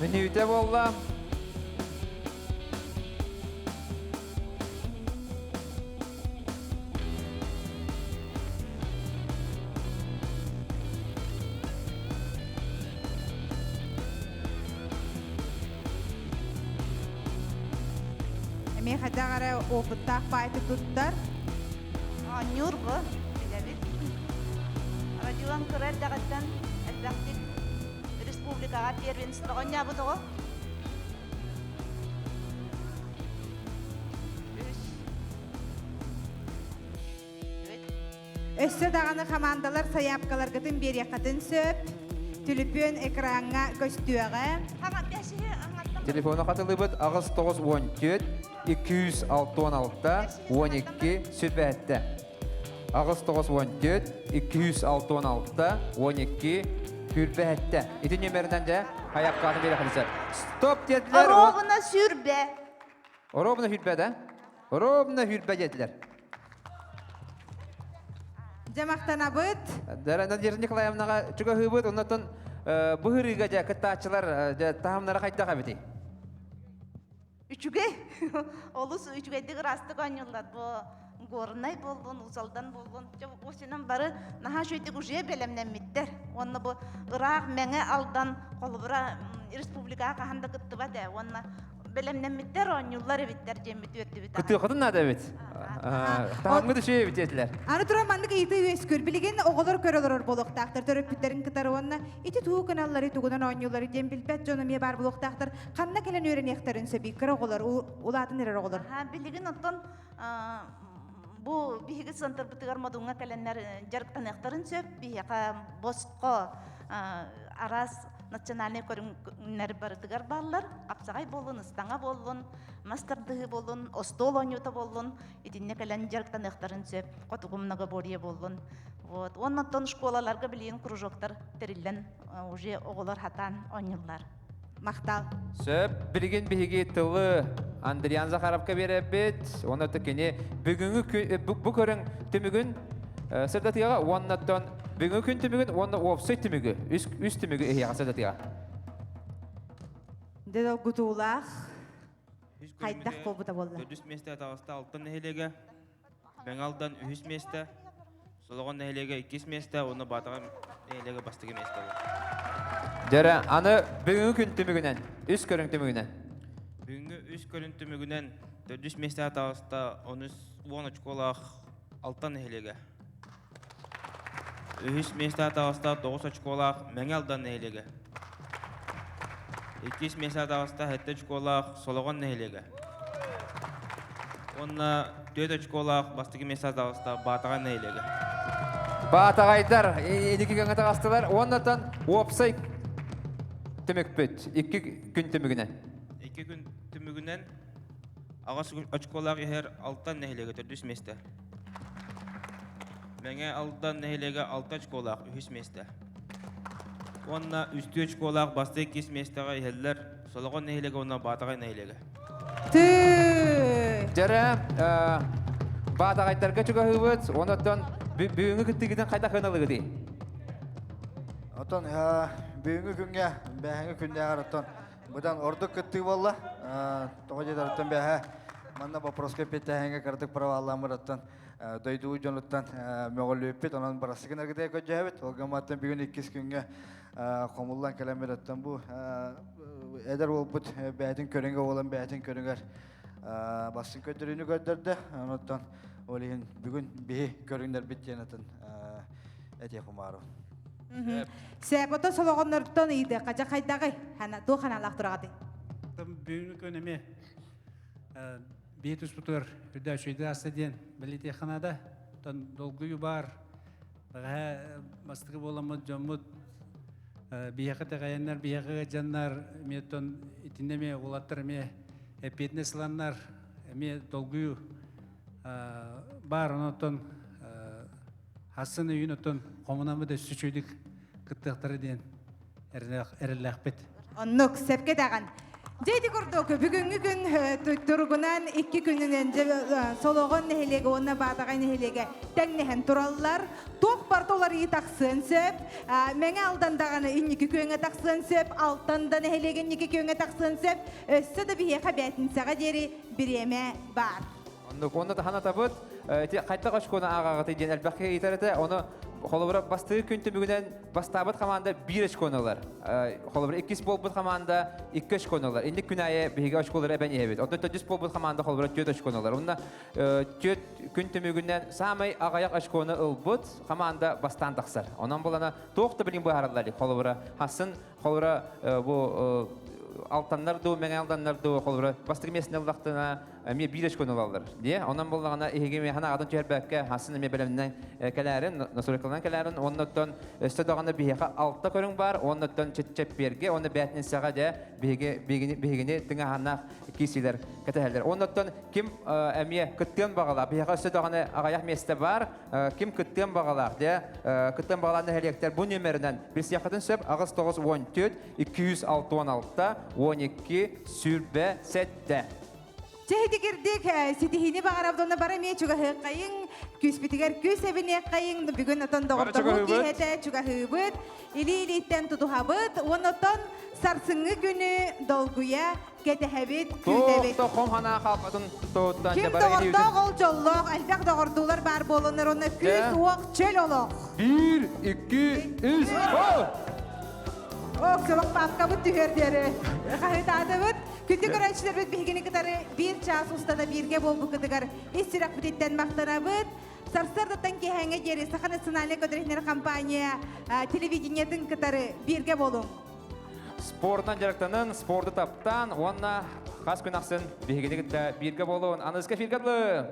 Мүнүүтэ буолла. Эмиэ хайдах эрэ опыттаах баайты туттар. Оонньуур бу, билэбит. Родион кыра эрдэҕиттэн элбэхтик республикаҕа первенствоҕа оонньообут оҕо. Үс. Өссө даҕаны хамаандалар сайаапкаларгытын биэриэххитин сөп. Түлүпүөн экраҥҥа көстүөҕэ. Телефону хатылыыбыт 8 9 14 266 12 сүрбэһэттэ. 8 9 14 266 12 сүрбэһэттэ. Ити нүөмэринэн дьэ сайаапканы биэриэххитин сөп. Стоп диэтилэр. Ровно 20. Ровно 20 да? Ровно 20 диэтилэр. Дьэ махтанабыт. Надежда Николаевнаҕа чугаһыыбыт, оннотон быһырыыга дьэ кыттааччылар дьэ таһымнара хайдах эбитий? Үчүгэй. Олус үчүгэйдик ыраастык оонньууллар. Бу Горнай буоллун, Уус-Алдан буоллун. Осинан бары наһаа үчүгэйдик уже бэлэмнэммиттэр. Уонна бу ыраах Мэҥэ Алдан холобура республикаҕа хаһан да кыттыбат ээ. Уонна бэлэмнэммиттэр, оонньууллар эбиттэр диэммит үөрдүбүт. Кытыахытын наада эбит. Таһымҥыт үчүгэй эбит диэтилэр. Аны туран маннык ыйытыы үөскүүр. Билигин оҕолор көрө олорор буолуохтаахтар төрөппүттэрин кытары уонна ити тугу гыналлары, тугунан оонньууллары диэн билбэт дьон эмиэ баар буолуохтаахтар. Ханна кэлэн үөрэниэхтэрин сөбүй? Кыра оҕолор, улаатан эрэр оҕолор. Билигин оттон бу биһиги центрбытыгар Модуҥҥа кэлэннэр дьарыктаныахтарын сөп. Биһиэхэ босхо араас национальнай көрүҥнэр барытыгар бааллар. Хапсаҕай буоллун, ыстаҥа буоллун, мас тардыһыы буоллун, остуол оонньуута буоллун, итиннэ кэлэн дьарыктаныахтарын сөп. Хотугу многоборье буоллун. Вот. Уонна оттон школаларга билигин кружоктар тэриллэн уже оҕолор хатаан оонньууллар. Махтал. Сөп, билигин биһиги тылы Андриан Захаровка биэрэбит. Онно кини бүгүҥҥү бу көрүҥ түмүгүн сырдатыаҕа уоннаттан бүгүҥҥү күн түмүгүн уонна уопсай түмүгү үс түмүгү эһиэхэ сырдатыаҕа. Дэ долгутуулаах хайдах буолбута буолла? Төрдүс миэстэ таҕыста Алтан нэһилиэгэ, Мэҥэ Алдан үһүс миэстэ, Солоҕон нэһилиэгэ иккис миэстэ уонна Баатаҕай нэһилиэгэ бастакы миэстэ буолла. Дьэрэ, аны бүгүҥҥү күн түмүгүнэн, үс көрүҥ түмүгүнэн. Бүгүҥҥү үс көрүҥ түмүгүнэн төрдүс миэстэҕэ таҕыста онус 10 очколаах Алтан нэһилиэгэ. Үһүс миэстэҕэ таҕыста 9 очколаах Мэҥэ Алдан нэһилиэгэ. Иккис миэстэҕэ таҕыста 7 очколаах Солоҕон нэһилиэгэ. Уонна 4 очколаах бастакы миэстэҕэ таҕыста Баатаҕай нэһилиэгэ. Баатаҕайдар инники күҥҥэ таҕыстылар. Уоннатан уопсай түмүкпүт икки күн түмүгүнэн. Икки күн түмүгүнэн аҕыс очколаах иһэр Алтан нэһилиэгэ төрдүс миэстэ. Мэҥэ Алдан нэһилиэгэ алта очколаах үһүс миэстэ. Уонна үстүү очколаах бастакы иккис миэстэҕэ иһэллэр Солоҕон нэһилиэгэ уонна Баатаҕай нэһилиэгэ. Тыы! Дьэрэ, Баатаҕайдарга чугаһыыбыт, онон бүгүҥҥү кыттыыгытын хайдах ыналыгытый? Оттон бүгүҥҥү күҥҥэ, бэһэҥҥи күннээҕэр оттон быдан ордук кыттыы буолла. Тоҕо диэтэр оттон бэһэ манна вопроска эппиэттэһэҥҥэ кыратык провалламмыт оттон дойду дьонуттан мөҕүллүбүппүт, онон барасыгын аргытыга көрдьөһөбүт. Ол гымматтан бүгүн иккис күҥҥэ хомуллан кэлэммит оттон бу эдэр уолбут бэйэтин көрүҥэ буолан бэйэтин көрүҥэр. Бастыҥ көрдөрүүнү көрдөрдө. Онуттан ол иһин бүгүн биһи көрүҥнэрбит диэн атын этиэх умаару. Сөп, ото солоҕоннортон ыйытыахха дьэ хайдаҕый? Хана, туох ханаалаах тураҕатый? Бүгүнкү күн эмиэ бии туспутугар үрдэ үчүгэйдик ааста диэн бэлиэтиэххэ наада. Оттон долгуйуу баар. Бэҕэһээ бастакы буоламмыт дьоммут биһиэхэ итэҕэйэннэр, биһиэхэ ыалдьаннар, эмиэ оттон итиннэ эмиэ уолаттар эмиэ эппиэтинэс ыланнар, эмиэ долгуйуу баар. Онон хассын өйүн оттон хомунаммыт өссө үчүгэйдик кыттыахтара диэн эрэллээхпит. Оннук, сөпкө даҕан. Дьэ ити курдук, бүгүҥҥү күн туругунан икки күнүнэн Солоҕон нэһилиэгэ уонна Баатаҕай нэһилиэгэ тэҥнэһэн тураллар. Туох барыта уларыйыы тахсыан сөп. Мэҥэ Алдан даҕаны инники күөҥҥэ тахсыан сөп, Алтан да нэһилиэгэ инники күөҥҥэ тахсыан сөп. Өссө да биһиэхэ бээтинсэҕэ диэри бириэмэ баар. Оннук уонна таһан атабыт, ити хайдах очкону ааҕаҕытый диэн элбэх киһи ыйытар этэ. Ону холобура бастыыр күн түмүгүнэн бастаабыт хамаанда биир очкону ылар. Холобура иккис буолбут хамаанда икки очкону ылар. Инник күн аайы биһиги очколары эбэн иһэбит. Онтон төрдүс буолбут хамаанда холобура түөрт очкону ылар. Онно түөрт күн түмүгүнэн саамай аҕыйах очкону ылбыт хамаанда бастаан тахсар. Онон булана туох да билин быһаараллар холобура хасын холобура бу алтаннар дуу, мэҥэ алданнар дуу холобура бастакы миэстэни ыллахтына эмиэ биир очкону ылаллар. Дие, онон буллаҕына иһиги эмиэ ханаҕатын түһэрбэккэ, хасын эмиэ бэлэмнэн кэлээрин, настройкаланан кэлээрин, оннуттан өссө даҕаны биһиэхэ алта көрүҥ баар, оннуттан чэппиэргэ, уонна бээтинсэҕэ дьэ биһиги биһигини биһигини тыҥаһааннаах киисилэр кэтэһэллэр. Оннуттан ким эмиэ кыттыан баҕалаах, биһиэхэ өссө даҕаны аҕыйах миэстэ баар, ким кыттыан баҕалаах, дьэ кыттыан баҕалаах нэһилиэктэр бу нүөмэринэн билсиэххитин сөп 8 9 14 266 12 27. Чэһитигирдик ситиһиини баҕарабыт уонна бары эмиэ чугаһыаххайыҥ, күүспүтүгэр күүс эбиниэххэйиҥ, бүгүн отон доҕордоһуу киэһэтэ чугаһыыбыт, илии-илииттэн тутуһабыт, уонна оттон сарсыҥҥы күнү долгуйа кэтэһэбит, күүтэбит. Туох хом санаа хаалбатын туһуттан Ким доҕордоох ол дьоллоох, элбэх доҕордуулар баар буоланнар уонна күүс-уох, чөл олох. Биир, икки, үс, Ок, сорох папкабыт түһүөр диэри хаһыытаатыбыт. Күндү көрөөччүлэрбит биһигини кытары биир чаас устата бииргэ буолбуккутугар ис сүрэхпититтэн махтанабыт. Сарсыардаттан киэһээҥҥэ диэри Саха национальнай көтөрүһүнэр компания телевидениетын кытары бииргэ буолуҥ. Спортынан дьарыктанын, спорду таптаан уонна хас күн ахсын биһигини кытта бииргэ буолуон. Аныска эфиргэ дылы!